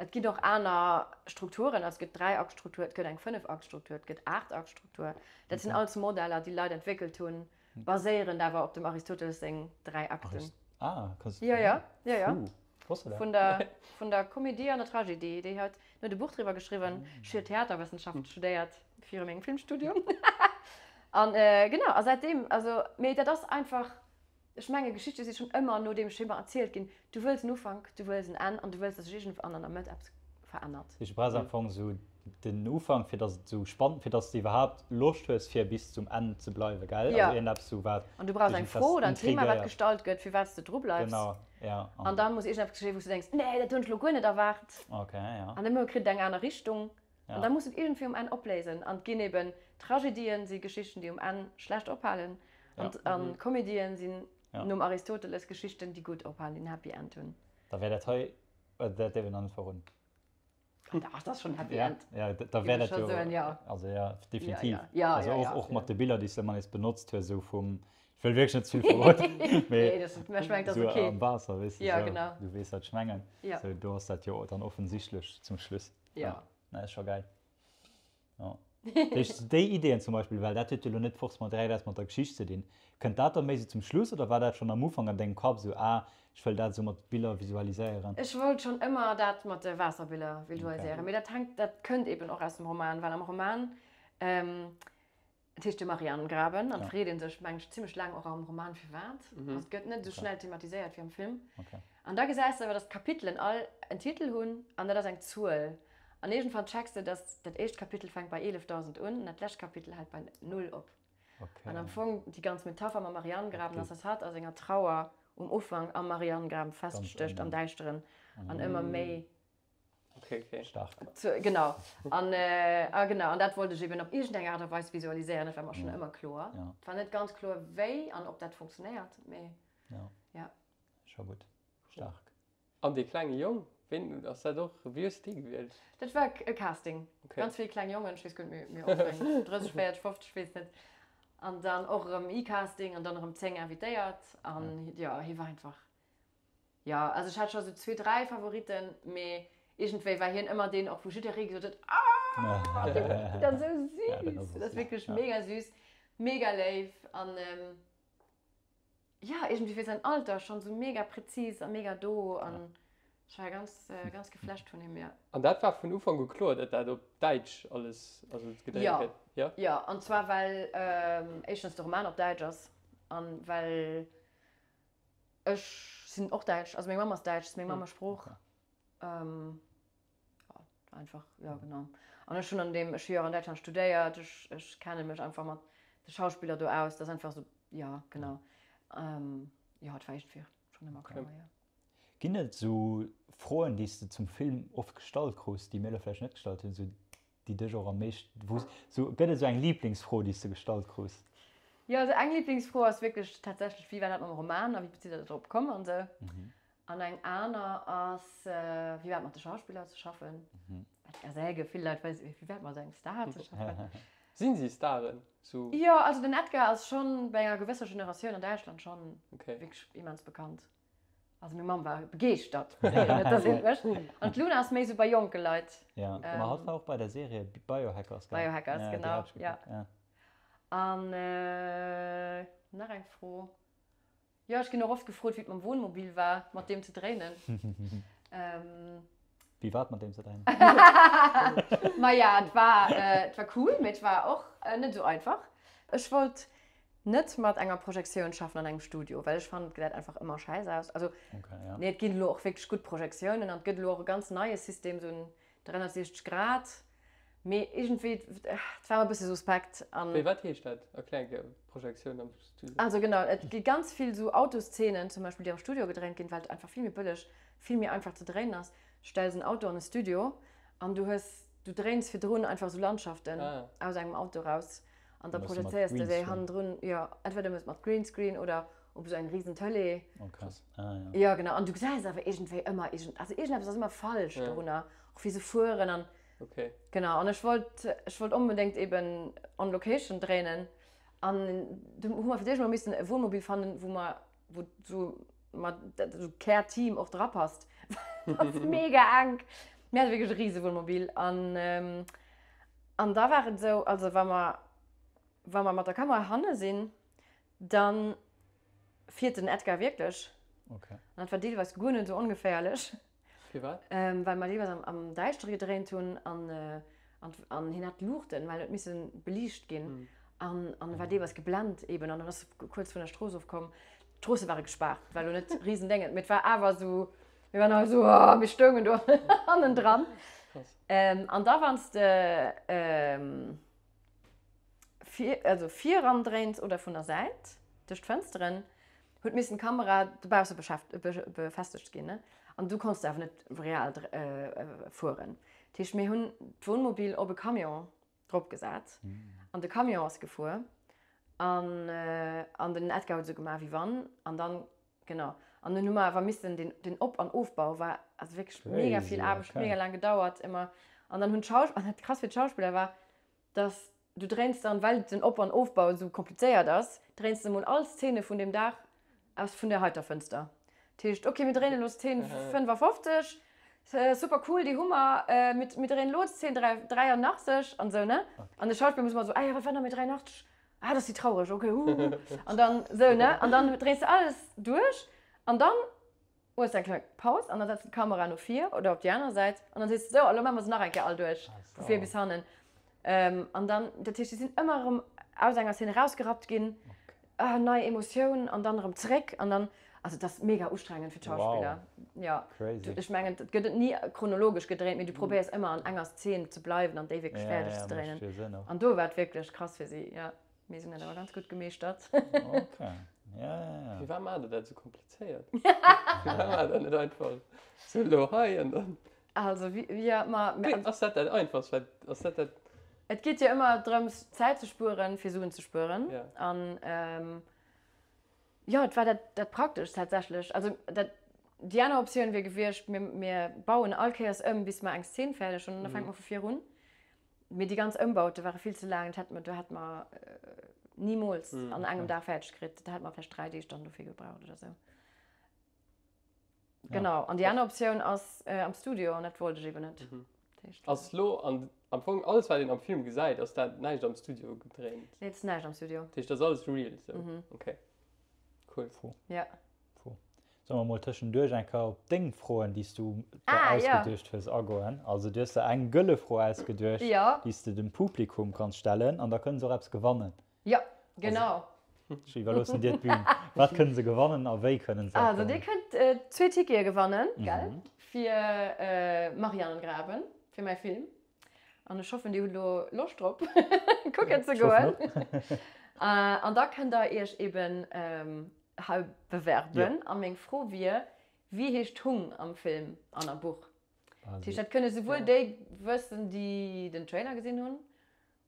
S3: Et ginn och aner Strukturen, also et gëtt Dräiaktstruktur, et gëtt eng Fënnefaktstruktur, et gëtt AachtAktstruktur. Dat sinn alles Modeller, déi Leit entwéckelt hunn, Baséierend awer op dem Aristoteles seng 3 Akten.
S1: Ah, kanns
S3: Jo, jo, jo, jo.
S1: Puh, wosst de dat?
S3: Vun der, vun der Komedie an der Tragedie. Déi huet, en huet e Buch driwwer geschriwwen. Ech hu jo Theaterwëssenschaft studéiert viru mengem Filmstudium. An genau, a säitdeem, also, mee dat ass einfach. Ech menge Geschichte si schonn ëmmer no deem Schema erzielt ginn, du wëlls en Ufank, du wëlls en Enn an du wëlls, datt sech iergendwann an der Mëtt eppes verännert.
S1: Du brauchs am Fong esou den Ufank, fir datt et esou spannend, fir datt s de iwwerhaapt Loscht hues, fir bis zum Enn ze bleiwen, gell?
S3: Jo.
S1: Also iergendeppes esou, wat
S3: An du brauchs eng
S1: iergendwas
S3: Fro oder en Thema, wat
S1: intriguéiert.
S3: gestallt gëtt, firwat s de dru bleifs.
S1: Genau, ja.
S3: An da muss iergendeppes geschéien, wou s du denks, Nee, dat hunn ech elo guer net erwaart.
S1: Okay, ja.
S3: An da kritt et eng aner Richtung.
S1: Ja.
S3: An da muss et iergendwéi um Enn opléisen. An et ginn eben, Tragedien si Geschichten, déi um Enn schlecht ophalen.
S1: Ja.
S3: An, an Komedien sinn
S1: Ja.
S3: nom Aristoteles Geschichten, déi gutt ophalen, déi en Happy End hunn.
S1: Da wär dat hei, äh, dat däerf een nach net verroden.
S3: Ach, dat ass schonn en Happy
S1: Ja,
S3: End.
S1: ja, da da wär
S3: Géif ech
S1: dat
S3: scho
S1: jo,
S3: soen, ja.
S1: also ja, definitiv.
S3: Ja, ja. Ja,
S1: Also
S3: ja,
S1: och,
S3: ja.
S1: och mat de Biller, déi s de ëmmer nees benotzt hues, esou vum, ech wëll wierklech net ze vill verroden, mee
S3: Nee, dat, ech mengen, dat ass
S1: esou
S3: okay.
S1: am Waasser, weess de,
S3: Ja,
S1: esou,
S3: genau.
S1: du weess, wat ech mengen.
S3: Ja.
S1: Esou, do ass dat jo dann offensichtlech zum Schluss.
S3: Ja.
S1: Ja, ist scho geil. Ja. Déi, déi Ideen zum Beispill, well dat huet jo lo net forcément direkt eppes mat der Geschicht ze dinn. Kënnt dat da méi sou zum Schluss oder war dat schonn am Ufank an dengem Kapp sou, ah, ech wëll dat esou mat Biller visualiséieren?
S3: Ech wollt schonn ëmmer dat mat de Waasserbiller visualiséieren, mee dat hänkt, dat kënnt eben och aus dem Roman, well am Roman, Et heescht jo Marianengraben an et freet ee sech, mengen ech, zimmlech laang och am Roman firwat. Also et gëtt net esou schnell thematiséiert wéi am Film. An da gesäis de awer, datt d'Kapitelen all en Titel hunn an dat ass eng Zuel. An iergendwann checks de, datt dat éischt Kapitel fänkt bei 11.000 un an dat lescht Kapitel hält bei Null op. An am Fong déi ganz Metapher mam Marianengraben ass, datt hatt a senger Trauer um Ufank am Marianengraben feststécht am Däischteren an ëmmer méi
S2: Okay, okay.
S1: Stark.
S3: Zu, genau. An, äh, ah, genau. An dat wollt ech eben op iergendeng Aart a Weis visualiséieren. Dat war mer schonn ëmmer kloer.
S1: Ja.
S3: Et war net ganz kloer, wéi an ob dat funktionéiert, mee
S1: Ja.
S3: ja.
S1: Scho gutt. Stark.
S2: An dee klenge Jong, ween ass dat och? Wéi hues de dee gewielt?
S3: Dat war e Casting.
S2: Okay.
S3: Ganz vill kleng Jongen, ech weess guer net méi, mee och eng 30, 40, 50, weess net. An dann och erëm E-Casting an dann erëm 10 invitéiert. An ja, hie war einfach Jo, also ech hat scho sou zwee, dräi Favoriten, mee iergendwéi war hien ëmmer deen och wou jidderee gesot huet, ah dat ass esou süß, dat ass wierklech mega süß, mega léif an jo iergendwéi fir säin Alter schonn sou mega präzis a mega do an ech war ganz, ganz geflasht vun him, jo.
S2: An dat war vun Ufank u kloer, datt dat op Däitsch alles, also gedréint gëtt?
S3: Jo, jo, an zwar well éischtens de Roman op Däitsch ass an well Ech sinn och däitsch, also meng Mamm ass däitsch, ass meng Mammesprooch. Ja, einfach, ja genau. An ech hunn an deem, ech hu jo och an Däitschland studéiert, ech, ech kenne mech einfach mat de Schauspiller do aus, dat ass einfach esou, ja genau. Jo, et war iergendwéi schonn ëmmer kloer, jo.
S1: Ginn et esou Froen, déi s de zum Film oft gestallt krus, déi mir elo vläicht net gestallt hunn, esou déi dech och am meeschten, wou sou, gëtt et sou eng Liblingsfro, déi s de gestallt krus?
S3: Jo, also eng Liblingsfro ass wierklech tatsächlech, wéi war dat mam Roman a wéi sidd der drop komm an sou. An eng aner ass, wéi war et mat de Schauspiller ze schaffen? Wat ja säge vill Leit wëssen, wéi war et mat engem Star ze schaffen?
S2: Sinn si Staren? Sou.
S3: Jo, also den Edgar ass schonn bei enger gewësser Generatioun an Däitschland schonn wierklech immens bekannt. Also meng Mamm war begeeschtert, dass een et mécht. An d'Luna ass méi sou bei jonke Leit.
S1: Ja, ma hatt war och bei der Serie Biohackers, gell?
S3: Biohackers, genau, ja. An nach eng Fro, jo ech ginn och oft gefrot, wéi et mam Wohnmobil war, mat deem ze dréinen.
S1: Wéi war et mat deem ze dréinen?
S3: Maja, et war, et war cool, mee et war och net esou einfach. Ech wollt net mat enger Projektioun schaffen an engem Studio, well ech fannen, et gesäit einfach ëmmer schäiss aus. Also,
S1: okay, ja.
S3: nee, et ginn elo och wierklech gutt Projektiounen an et gëtt elo och e ganz neie System, esou en 360 Grad, mee iergendwéi, et war mer e bësse suspekt an.
S2: Wéi, wat heescht dat? Erklär eng Kéier, Projektioun am Studio.
S3: Also genau, et gi ganz vill esou Autoszenen zum Beispill, déi am Studio gedréint ginn, well et einfach vill méi bëlleg, vill méi einfach ze dréinen ass. Du stells en Auto an e Studio an du hues, du dréins virdrun einfach esou Landschaften aus engem Auto raus An da projezéiers de déi hannendrun, jo, entweder du mëss mat Greenscreen oder op esou eng risen Tëlee.
S1: Oh krass, ah
S3: jo. Jo genau, an du gesäis awer iergendwéi ëmmer iergend, also iergendeppes ass ëmmer falsch dorunner, och wéi se fueren an.
S2: Okay.
S3: Genau, an ech wollt, ech wollt onbedéngt eben on location dréinen an du hu mer fir d'éischt mol missen e Wohnmobil fannen, wou mer, wou esou mat esou Care-Team och drapasst, well dat ass mega enk. Mir hate wierklech e rise Wohnmobil an. An da war et esou, also wa mer, wa mer mat der Kamera hanne sinn, da fiert den Edgar wierklech.
S1: Okay.
S3: An dat war deelweis guer net esou ongeféierlech.
S2: Firwat?
S3: Well mer deelweis am, am Däischtere gedréint hunn an, an, an hien hat Luuchten, well en huet misse beliicht ginn. An, an e war deelweis geblent eben an dann ass e kuerz vun der Strooss ofkomm. D'Stroosse ware gespaart, et war elo net Risendéngen, mee et war awer esou, mir waren all esou, oh, mir stoungen do hannendran. An da wann s de vir, also viran dréins oder vun der Säit duerch d'Fënsteren, huet missen d'Kamera dobausse befestegt ginn, ne? An du konns de awer net real fueren. Dat heescht, mir hunn d'Wohnmobil op e Camion drop gesat an de Camion ass gefuer an an den Edgar huet esou gemaach wéi wann an dann genau an dunn hu mer awer missen den den Op an Ofbau war also wierklech mega vill Aarbecht, mega laang gedauert ëmmer an dann hunn d'Schaus an dat krass fir d'Schauspiller war dass du dréins dann well den Op an Ofbau esou komplizéiert ass dréins de mol all Szene vun deem Dag Aus vun der heiter Fënster. Dat heescht, ok, mir dréinen elo Szene 55, super cool, déi hu mer, mir dréinen elo Szene 83 an esou, ne? An de Schauspiller muss ëmmer esou, ah jo, wat war nach méi 83? Ah, dat ass déi traureg, ok, huhuhu. An dann esou, ne? An dann dréins de alles duerch an dann hues de eng kleng Paus an da setz de d'Kamera no vir oder op déi aner Säit an dann sees de, sou, a lo maache mer se nach eng Kéier all duerch, vu vir bis hannen. An dann, dat heescht, déi sinn ëmmer erëm aus enger Szene erausgerappt ginn. ah, nei Emotioun an dann erëm zréck an dann, also dat ass mega ustrengend fir d'Schauspiller.
S1: Wow.
S3: Ja.
S1: Crazy.
S3: Ech mengen, et gëtt et ni chronologesch gedréint, mee du probéiers ëmmer an enger Szene ze bleiwen an déi wierklech fäerdeg ze dréinen.
S1: Ja, ja, mécht jo Sënn och.
S3: An do war et wierklech krass fir si, ja. Mir sinn dat awer ganz gutt gemeeschtert.
S1: Okay. Ja, ja, ja.
S2: Firwat maacht der dat esou komplizéiert? Firwat maacht der net einfach sou elo hei an dann.
S3: Also, wéi, ja, ma.
S2: Wéi, ass dat dat Einfachst? Wat, ass dat dat.
S3: Et geet jo ëmmer drëms, Zäit ze spueren, fir Suen ze spueren.
S2: Ja.
S3: An jo, et war dat, dat Prakteschst tatsächlech. Also dat, déi aner Optioun wier gewiescht, mir, mir bauen all Kéiers ëm, bis mer eng Szen fäerdeg hunn, an da fänke mer vu vir un. Mee déi ganz Ëmbaute ware vill ze laang, dat hätte mer, do hätte mer nimools an engem Dag fäerdeg kritt. Da hätte mer vläicht 3 Deeg dann dofir gebraucht oder sou. Genau, an déi aner Optioun ass am Studio an dat wollt ech eben net.
S2: Mhm. Ass lo an am Fong alles wat een am Film gesäit, ass dat näischt am Studio gedréint?
S3: Nee, et ass näischt am Studio.
S2: Dat heescht, dat ass alles real sou? Mhm. Okay. Cool.
S1: Fro.
S3: Ja.
S1: Fro. Solle mer mol tëschenduerch eng Kéier op deng Froen, déi s du der
S3: ah,
S1: ausgeduecht
S3: ja.
S1: hues, agoen? Also du hues der eng gëlle Fro ausgeduecht,
S3: ja.
S1: déi s de dem Publikum kanns stellen an da kënnen se och eppes gewannen.
S3: Jo, genau.
S1: Ech iwwerloossen dir d'Bün. Wat kënnen se gewannen a wéi kënnen se et
S3: Also, dir
S1: gewannen?
S3: kënnt zwee Tickete gewannen, gell, fir Marianengraben, fir mäi Film. An ech hoffen, dir hutt elo Loscht drop, kucken ze goen. An da kënnt der iech eben hei bewerben. A meng Fro wier, Wéi heescht d'Hung am Film an am Buch? Dat heescht, dat kënne souwuel déi wëssen, déi den Trailer gesinn hunn,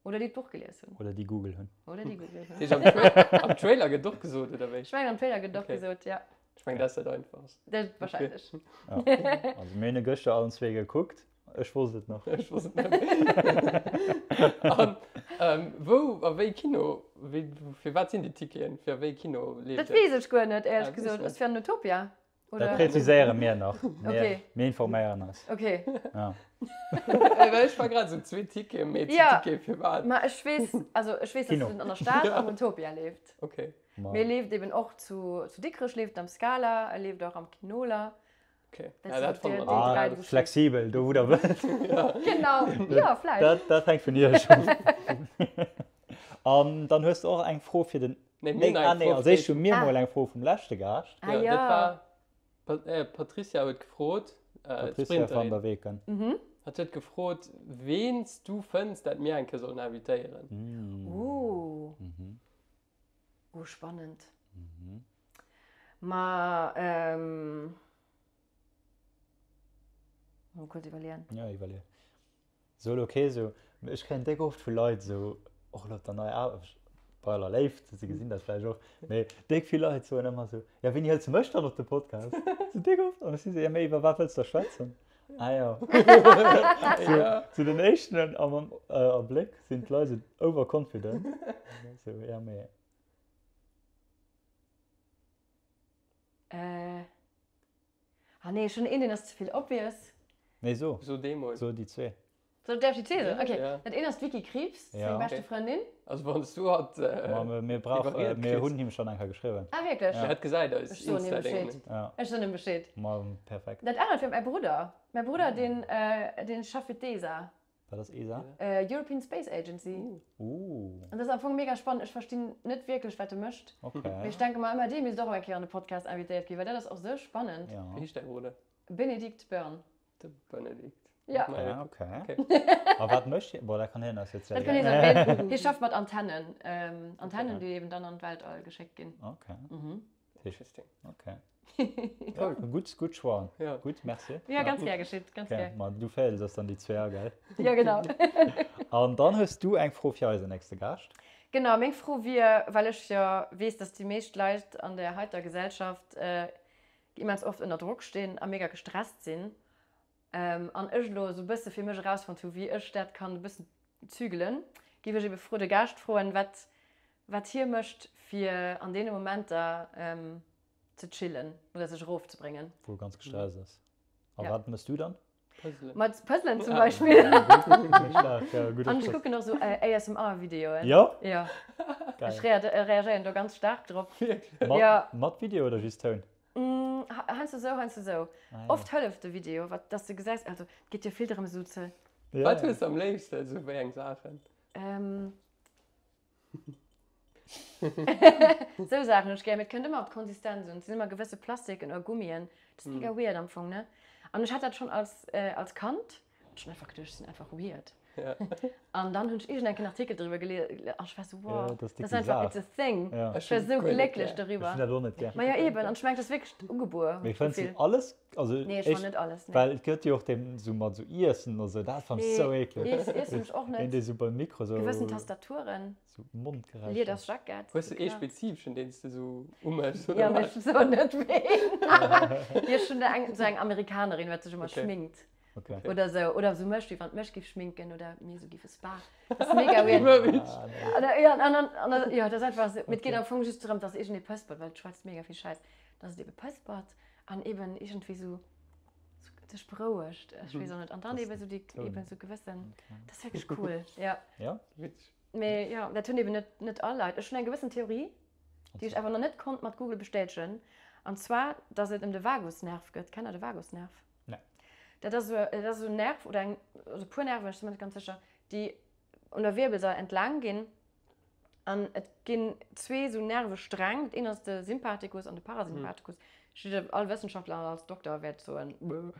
S3: Oder déi d'Buch gelies hunn.
S1: Oder déi Google hunn.
S3: Oder déi Google hunn.
S2: Dat heescht, am Tra am Trailer gëtt och gesot, oder wéi?
S3: Ech mengen, am Trailer gëtt och
S2: Okay.
S3: gesot, ja.
S2: Ech mengen, dat ass dat Einfachst.
S3: Dat wahrscheinlech.
S1: Ja. Also mir hunn e gëschter allen zwee gekuckt. Ech wosst et nach.
S2: Ech wosst et net méi. An ähm, wou, a wéi Kino, wéi, fir wat sinn déi Ticketen? Fir a wéi Kino leeft
S3: Dat weess ech guer net, éierlech
S2: Ah, weess
S3: gesot.
S2: net.
S3: Ass fir an Utopia?
S1: Dat präziséiere mir nach.
S3: Okay.
S1: Mir informéieren eis.
S3: Okay.
S1: Ja.
S2: Well ech war grad esou, zwee Ticketen, mee zwee
S3: Ja.
S2: Ticketen fir wat?
S3: Ma ech weess, also ech weess, dass
S1: Kino.
S3: en an der Stad am Utopia leeft.
S2: Okay.
S1: Ma.
S3: Mee e leeft eben och zu, zu Dikrech leeft en am Scala, e leeft och am Kinola.
S2: Okay.
S3: Dat
S2: Ja, dat
S3: sinn
S2: fanne
S3: déi
S2: mer
S1: Ah,
S3: dräi, wou ech weess.
S1: flexibel, do wou der wëllt.
S3: Genau, jo, vläicht.
S1: Dat, dat hänkt vun Iech of. An dann hues de och eng Fro fir den
S2: Nee, mir
S1: Nee,
S2: hunn
S1: ah,
S2: eng
S1: nee,
S2: Fro
S1: als
S2: fir
S1: éischt hu
S2: déi.
S1: mir
S3: Ah.
S1: mol eng Fro vum leschte Gaascht.
S3: Ah,
S2: Ja,
S3: ja.
S2: dat war Pa äh, Patricia huet gefrot, äh,
S1: Patricia van
S2: d'Sprinterin.
S1: der Weken.
S3: Mhm.
S2: Hat huet gefrot, ween s du fënns, dat mir eng Kéier sollen invitéieren.
S1: Mm.
S3: Uh.
S1: Mhm.
S3: Oh, spannend.
S1: Mhm.
S3: Ma, ähm. Mol kuerz iwwerleeën.
S1: Ja, iwwerlee. Sou elo ok, sou, ech kréien déck oft vu Leit sou, och elo op der neier Aarbecht, bei aller Léift, si gesinn dat vläicht och, mee déck vill Leit soen ëmmer sou, ja wéini hëls de mech dann op de Podcast? Sou déck oft an ech si sou, ja mee iwwer wat wëlls de da schwätzen? Ah jo. Sou, sou den éischten am Abléck sinn d'Leit sou overconfident, sou ja mee.
S3: Äh. Ah nee, ech hunn een, deen ass ze vill obvious.
S1: Nee, so.
S2: So dee mol.
S1: So déi zwee.
S3: Soll däerf déi zwee soen? Ok.
S2: Ja.
S3: Dat eent ass d'Vicky Krieps,
S1: Ja.
S3: seng beschte
S2: Ok.
S3: Frëndin.
S2: Also wann s du hatt
S1: Ma mir, mir brauch,
S2: iwwerried
S1: mir
S2: kriss.
S1: hunn him schonn eng Kéier geschriwwen.
S3: Ah wierklech?
S2: Ja. Hat gesäit eis
S3: Ech soen him
S2: Insta-Déngen
S3: Bescheed.
S2: net.
S1: Ja.
S3: Ech soen him Bescheed.
S1: Ma perfekt.
S3: Dat anert wier mäi Brudder. Mäi Brudder, deen, deen schafft fir d'ESA.
S1: Wat ass ESA?
S3: European Space Agency.
S1: Ooh.
S3: An dat ass am Fong mega spannend. Ech verstinn net wierklech, wat e mécht.
S1: Okay.
S3: Mee ech denke mer ëmmer, dee misst och eng Kéier an de Podcast invitéiert ginn, well dat ass och sou spannend.
S1: Ja.
S2: Wéi heescht däi Brudder?
S3: Benedikt Börn.
S2: De Benedikt.
S3: Ja.
S1: Ah, okay. A wat mécht hien? Bon, dat kann hien eis
S3: erzielen. Dat kann hien eis erzielen. Hie schafft mat Antennen. Antennen, déi eben dann an d'Weltall geschéckt ginn.
S1: Okay.
S3: Mhm.
S2: Interesting.
S1: Okay. Ja, gutt, gutt Choix.
S2: Ja.
S1: Gutt, merci.
S3: Ja, ganz gär geschitt, ganz
S1: Okay,
S3: gär.
S1: ma du feels ass dann déi zwee, gell?
S3: Ja, genau.
S1: An dann hues du eng Fro fir eisen nächste Gaascht.
S3: Genau, meng Fro wier, well ech jo weess, dass déi meescht Leit an der heiter Gesellschaft immens oft ënner Drock stinn a mega gestresst sinn, an ech elo esou e bësse fir mech erausfonnt hu wéi ech dat kann e bëssen zügelen, géif ech ebe fro de Gaascht froen, wat wat hie mécht fir an deene Momenter ze chillen oder sech erofzebréngen.
S1: Wou e ganz gestresst ass. A
S3: Ja.
S1: wat mëss du dann?
S2: Puzzelen.
S3: Mat Puzzelen zum Beispill.
S1: Net schlecht, ja, gutt
S3: An ech
S1: Opschloss.
S3: kucken och esou ASMR-Videoen.
S1: Jo?
S3: Jo.
S1: Geil.
S3: Ech reagéieren do ganz staark drop.
S2: Wierklech?
S1: Mat,
S3: Ja.
S1: mat Video oder just Toun?
S3: Heiansdo esou, heiansdo esou.
S1: Ah, ja.
S3: Oft hëlleft de Video, wat, dass de gesäis, also et geet jo vill drëm esou ze.
S1: Ja,
S2: Wat
S1: ja.
S2: hues de am léifsten, esou wéi eng Saachen?
S3: Esou Saachen hunn ech gär, mee et kënnt ëmmer op d'Konsistenz un. Et sinn ëmmer gewësse Plastiken oder Gummien, dat ass mega weird am Fong, ne? An ech hat dat schonn als, als Kand, hunn ech einfach geduecht, ech sinn einfach weird. An dann hunn ech iergendeng en Artikel driwwer gelies an ech war sou, wow,
S1: Ja, dat ass
S3: dat ass
S1: déck
S3: einfach,
S1: bizarr.
S3: it's a thing.
S1: Ja.
S3: Ech war sou glécklech
S1: Ech
S3: doriwwer.
S1: hunn dat och net gär.
S3: Ma jo, eben, an ech mengen, dat ass wierklech ugebuer,
S1: Mee fënns du
S3: d'Gefill.
S1: alles, also
S3: Nee, ech
S1: ech,
S3: fann net alles, nee.
S1: well et gëtt jo och deen sou mat sou Iessen oder sou, dat fann ech
S3: Nee,
S1: sou eekleg.
S3: Iess, Iessen ech och
S1: Een,
S3: net.
S1: dee sou beim Mikro sou.
S3: Gewëssen Tastaturen.
S1: Sou Mondgeräischer.
S3: Liedersjackett.
S2: Hues du ee spezifeschen, deen s de sou uméchs oder
S3: Ja, mee
S2: wat?
S3: ech soen net ween. Jo, ech hunn eng, sou eng Amerikanerin, wat sech ëmmer
S2: Okay.
S3: schminkt.
S1: Okay.
S3: Oder sou, oder sou mécht, wéi wann d'mech giff schminken oder mir sou giffe Spa. Dat ass mega weird.
S1: Ah, nee.
S3: Oder, ja, an dann, an dann, ja, dat ass einfach sou, mee et geet am Fong just drëm, dass iergendee pëspert, well et schwätzt mega vill Schäiss, dass et ebe pëspert an eben iergendwéi sou, sou sech berouegt, ech weess och net. An dann
S1: Das
S3: eben sou déi,
S1: Toun.
S3: eben sou gewëssen,
S1: Okay.
S3: dat ass wierklech cool, ja.
S1: Ja?
S2: Witzeg.
S3: Mee jo, dat hunn eben net, net all Leit. Ech hunn eng gewëssen Theorie, déi ech awer nach net konnt mat Google bestätegen, an zwar, dass et ëm de Vagusnerv gëtt. Kennt der de Vagusnerv?
S1: Nee.
S3: Dat ass esou, dat ass esou en Nerv oder eng, also e puer Nerven, ech si mer net ganz sécher, déi un der Wirbelsail entlaang ginn. An et ginn zwee esou Nervesträng, dat een ass de Sympathikus an de Parasympathikus. Jidder, all Wëssenschaftler an als Dokter wäert soen, Bäh.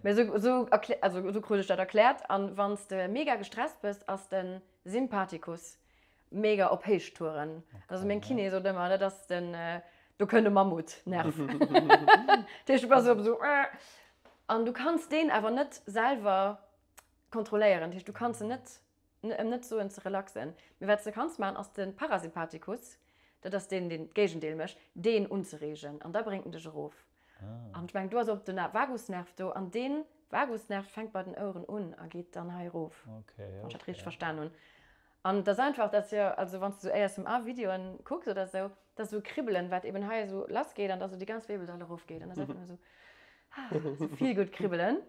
S3: Mee esou, esou erklä, also esou krut ech dat erkläert. An wann s de mega gestresst bëss, ass de Sympathikus mega op Héichtouren. Also meng Kiné sot ëmmer, dat ass den, do kënnt e Mammutnerv. Dat heescht, du bass op esou an du kanns deen awer net selwer kontrolléieren. Dat heescht, du kanns en net, em net soen ze relaxen. Mee wat s de kanns maachen, ass de Parasympathikus, dat ass deen, deen d'Géigendeel mécht, deen unzereegen an da bréngt en dech erof. An ech mengen, do ass och den Vagusnerv do an dee Vagusnerv fänkt bei den Oueren un a geet dann hei erof, wann ech dat richteg verstan hunn. An et ass einfach, dass jo, also wann s de sou ASMR-Videoen kucks oder sou, dat ass sou e Kribbelen, wat eben hei esou lass geet an da sou déi ganz Wirbelsail erof geet. An dat ass einfach nëmme sou, sou feel-good Kribbelen.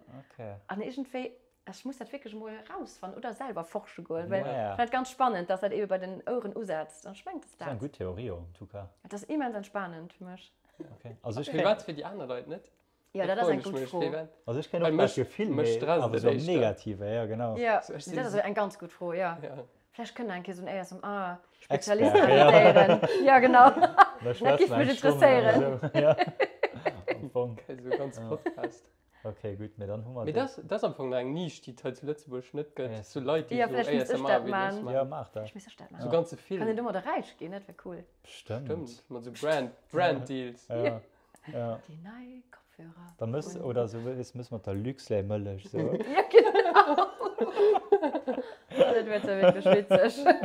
S3: An iergendwéi, ech muss dat wierklech emol erausfannen oder selwer forsche goen, well ech fannen dat ganz spannend, dass dat ebe bei den Oueren usetzt. An ech mengen, et ass
S1: Dat ass eng
S3: dat.
S1: gutt Theorie och, en tout cas.
S3: Et ass immens entspanend fir mech.
S1: Okay. Also ech
S2: Firwat fir déi aner Leit net?
S3: Ja, dat ass eng gutt Fro.
S1: Also ech kréien och dat Gefill, mee awer esou am Negative, ja genau.
S3: Ja, dat ass eng ganz gutt Fro, ja. Vläicht kënnt eng Kéier esou en ASMR-Spezialist invitéieren. Ja, genau. Dat géif mech interesséieren.
S1: Ja, am Fong.
S2: Esou e ganze Podcast.
S1: Okay, gutt, mee dann hu mer
S2: Mee
S1: dat.
S2: dat ass am Fong nach eng Nisch, déi et hei zu Lëtzebuerg net gëtt, esou Leit, déi
S3: Ja,
S2: esou
S3: vläicht misst ech dat
S2: ASMR-Videos
S3: man.
S2: maachen.
S1: Ja, maach dat.
S3: Vläicht misst ech dat
S2: Esou
S3: maachen.
S2: ganze
S3: Kann een
S2: Film.
S3: domadder räich ginn? Dat wär cool.
S1: Bestëmmt.
S2: Stëmmt, mat esou Brand, Brand-Deals.
S1: Ja. Ja.
S3: Déi nei Kopfhörer.
S1: Da mëss, oder sou wéis mëss mat der Luxlait Mëllech sou.
S3: Ja genau. Oh, dat wär zwar wierklech witzeg.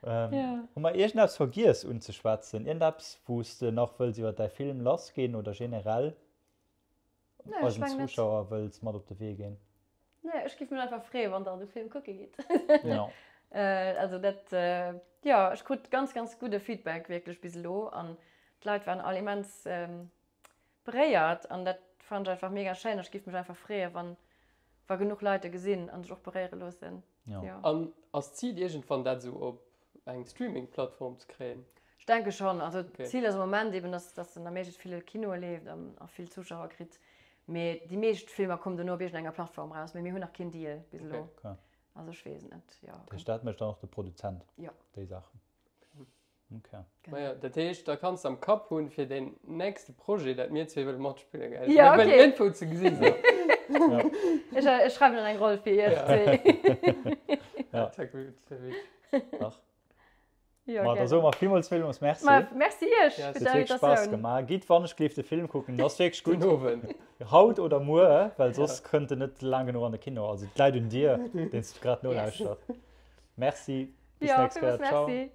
S1: Ähm,
S3: Ja.
S1: Hu mer iergendeppes vergiess unzeschwätzen? Iergendeppes wou s de nach wëlls iwwer däi Film lassginn oder generell
S3: Nee, ech
S1: eisen
S3: meng net.
S1: Zuschauer wëlls mat op de Wee ginn?
S3: Nee, ech giff mech einfach freeën, wann der de Film kucke gitt.
S1: Ja.
S3: Also dat, jo, ech krut ganz, ganz gudde Feedback wierklech bis elo an d'Leit waren all immens beréiert an dat fannen ech einfach mega schéin. Ech giff mech einfach freeën, wann, wa genuch Leit e gesinn an sech och beréiere loossen.
S1: Ja.
S3: Jo.
S2: An ass d'Zil iergendwann dat esou op eng Streaming-Plattform ze kréien?
S3: Ech denke schonn. Also
S2: Okay.
S3: d'Zil ass am Moment eben, dass, dass en a méiglechst ville Kinoe leeft an a vill Zuschauer kritt. Mee déi meescht Filmer kommen dono op iergendenger Plattform raus, mee mir hunn nach keen Deal bis elo. Okay. Also ech weess et net, jo.
S1: Dat heescht, dat mécht dann och de Produzent?
S3: Jo.
S1: Déi Saachen?
S2: Okay. Maja, dat heescht, da kanns de am Kapp hunn fir deen nächste Projet, dat mir zwee wëlle matspillen,
S3: gell? Ja,
S2: okay. Mir wëllen iergendwou ze gesi
S3: sinn. Ja. Ech, ech schreiwen dann eng Roll fir iech zwee.
S1: Ja.
S2: Dat wär gutt, dat wär witzeg.
S1: Dach.
S3: Jo,
S1: Ma da
S3: gell.
S1: soe mer villmools, villmools Merci.
S3: Ma merci iech
S2: Ja,
S3: fir
S1: Et huet wierklech Spaass
S3: d'Invitatioun.
S1: gemaach. Gitt wannechgelift de Film kucken, den ass wierklech
S2: Den
S1: gutt.
S2: Owend.
S1: Haut oder muer, well soss
S2: Ja.
S1: kënnt en net laang genuch an de Kino. Also et läit un dir, deen s du grad
S3: Yes.
S1: nolauschtert. Merci, bis
S3: Jo,
S1: d'nächst
S3: villmools
S1: Kéier. Ciao.
S3: Merci.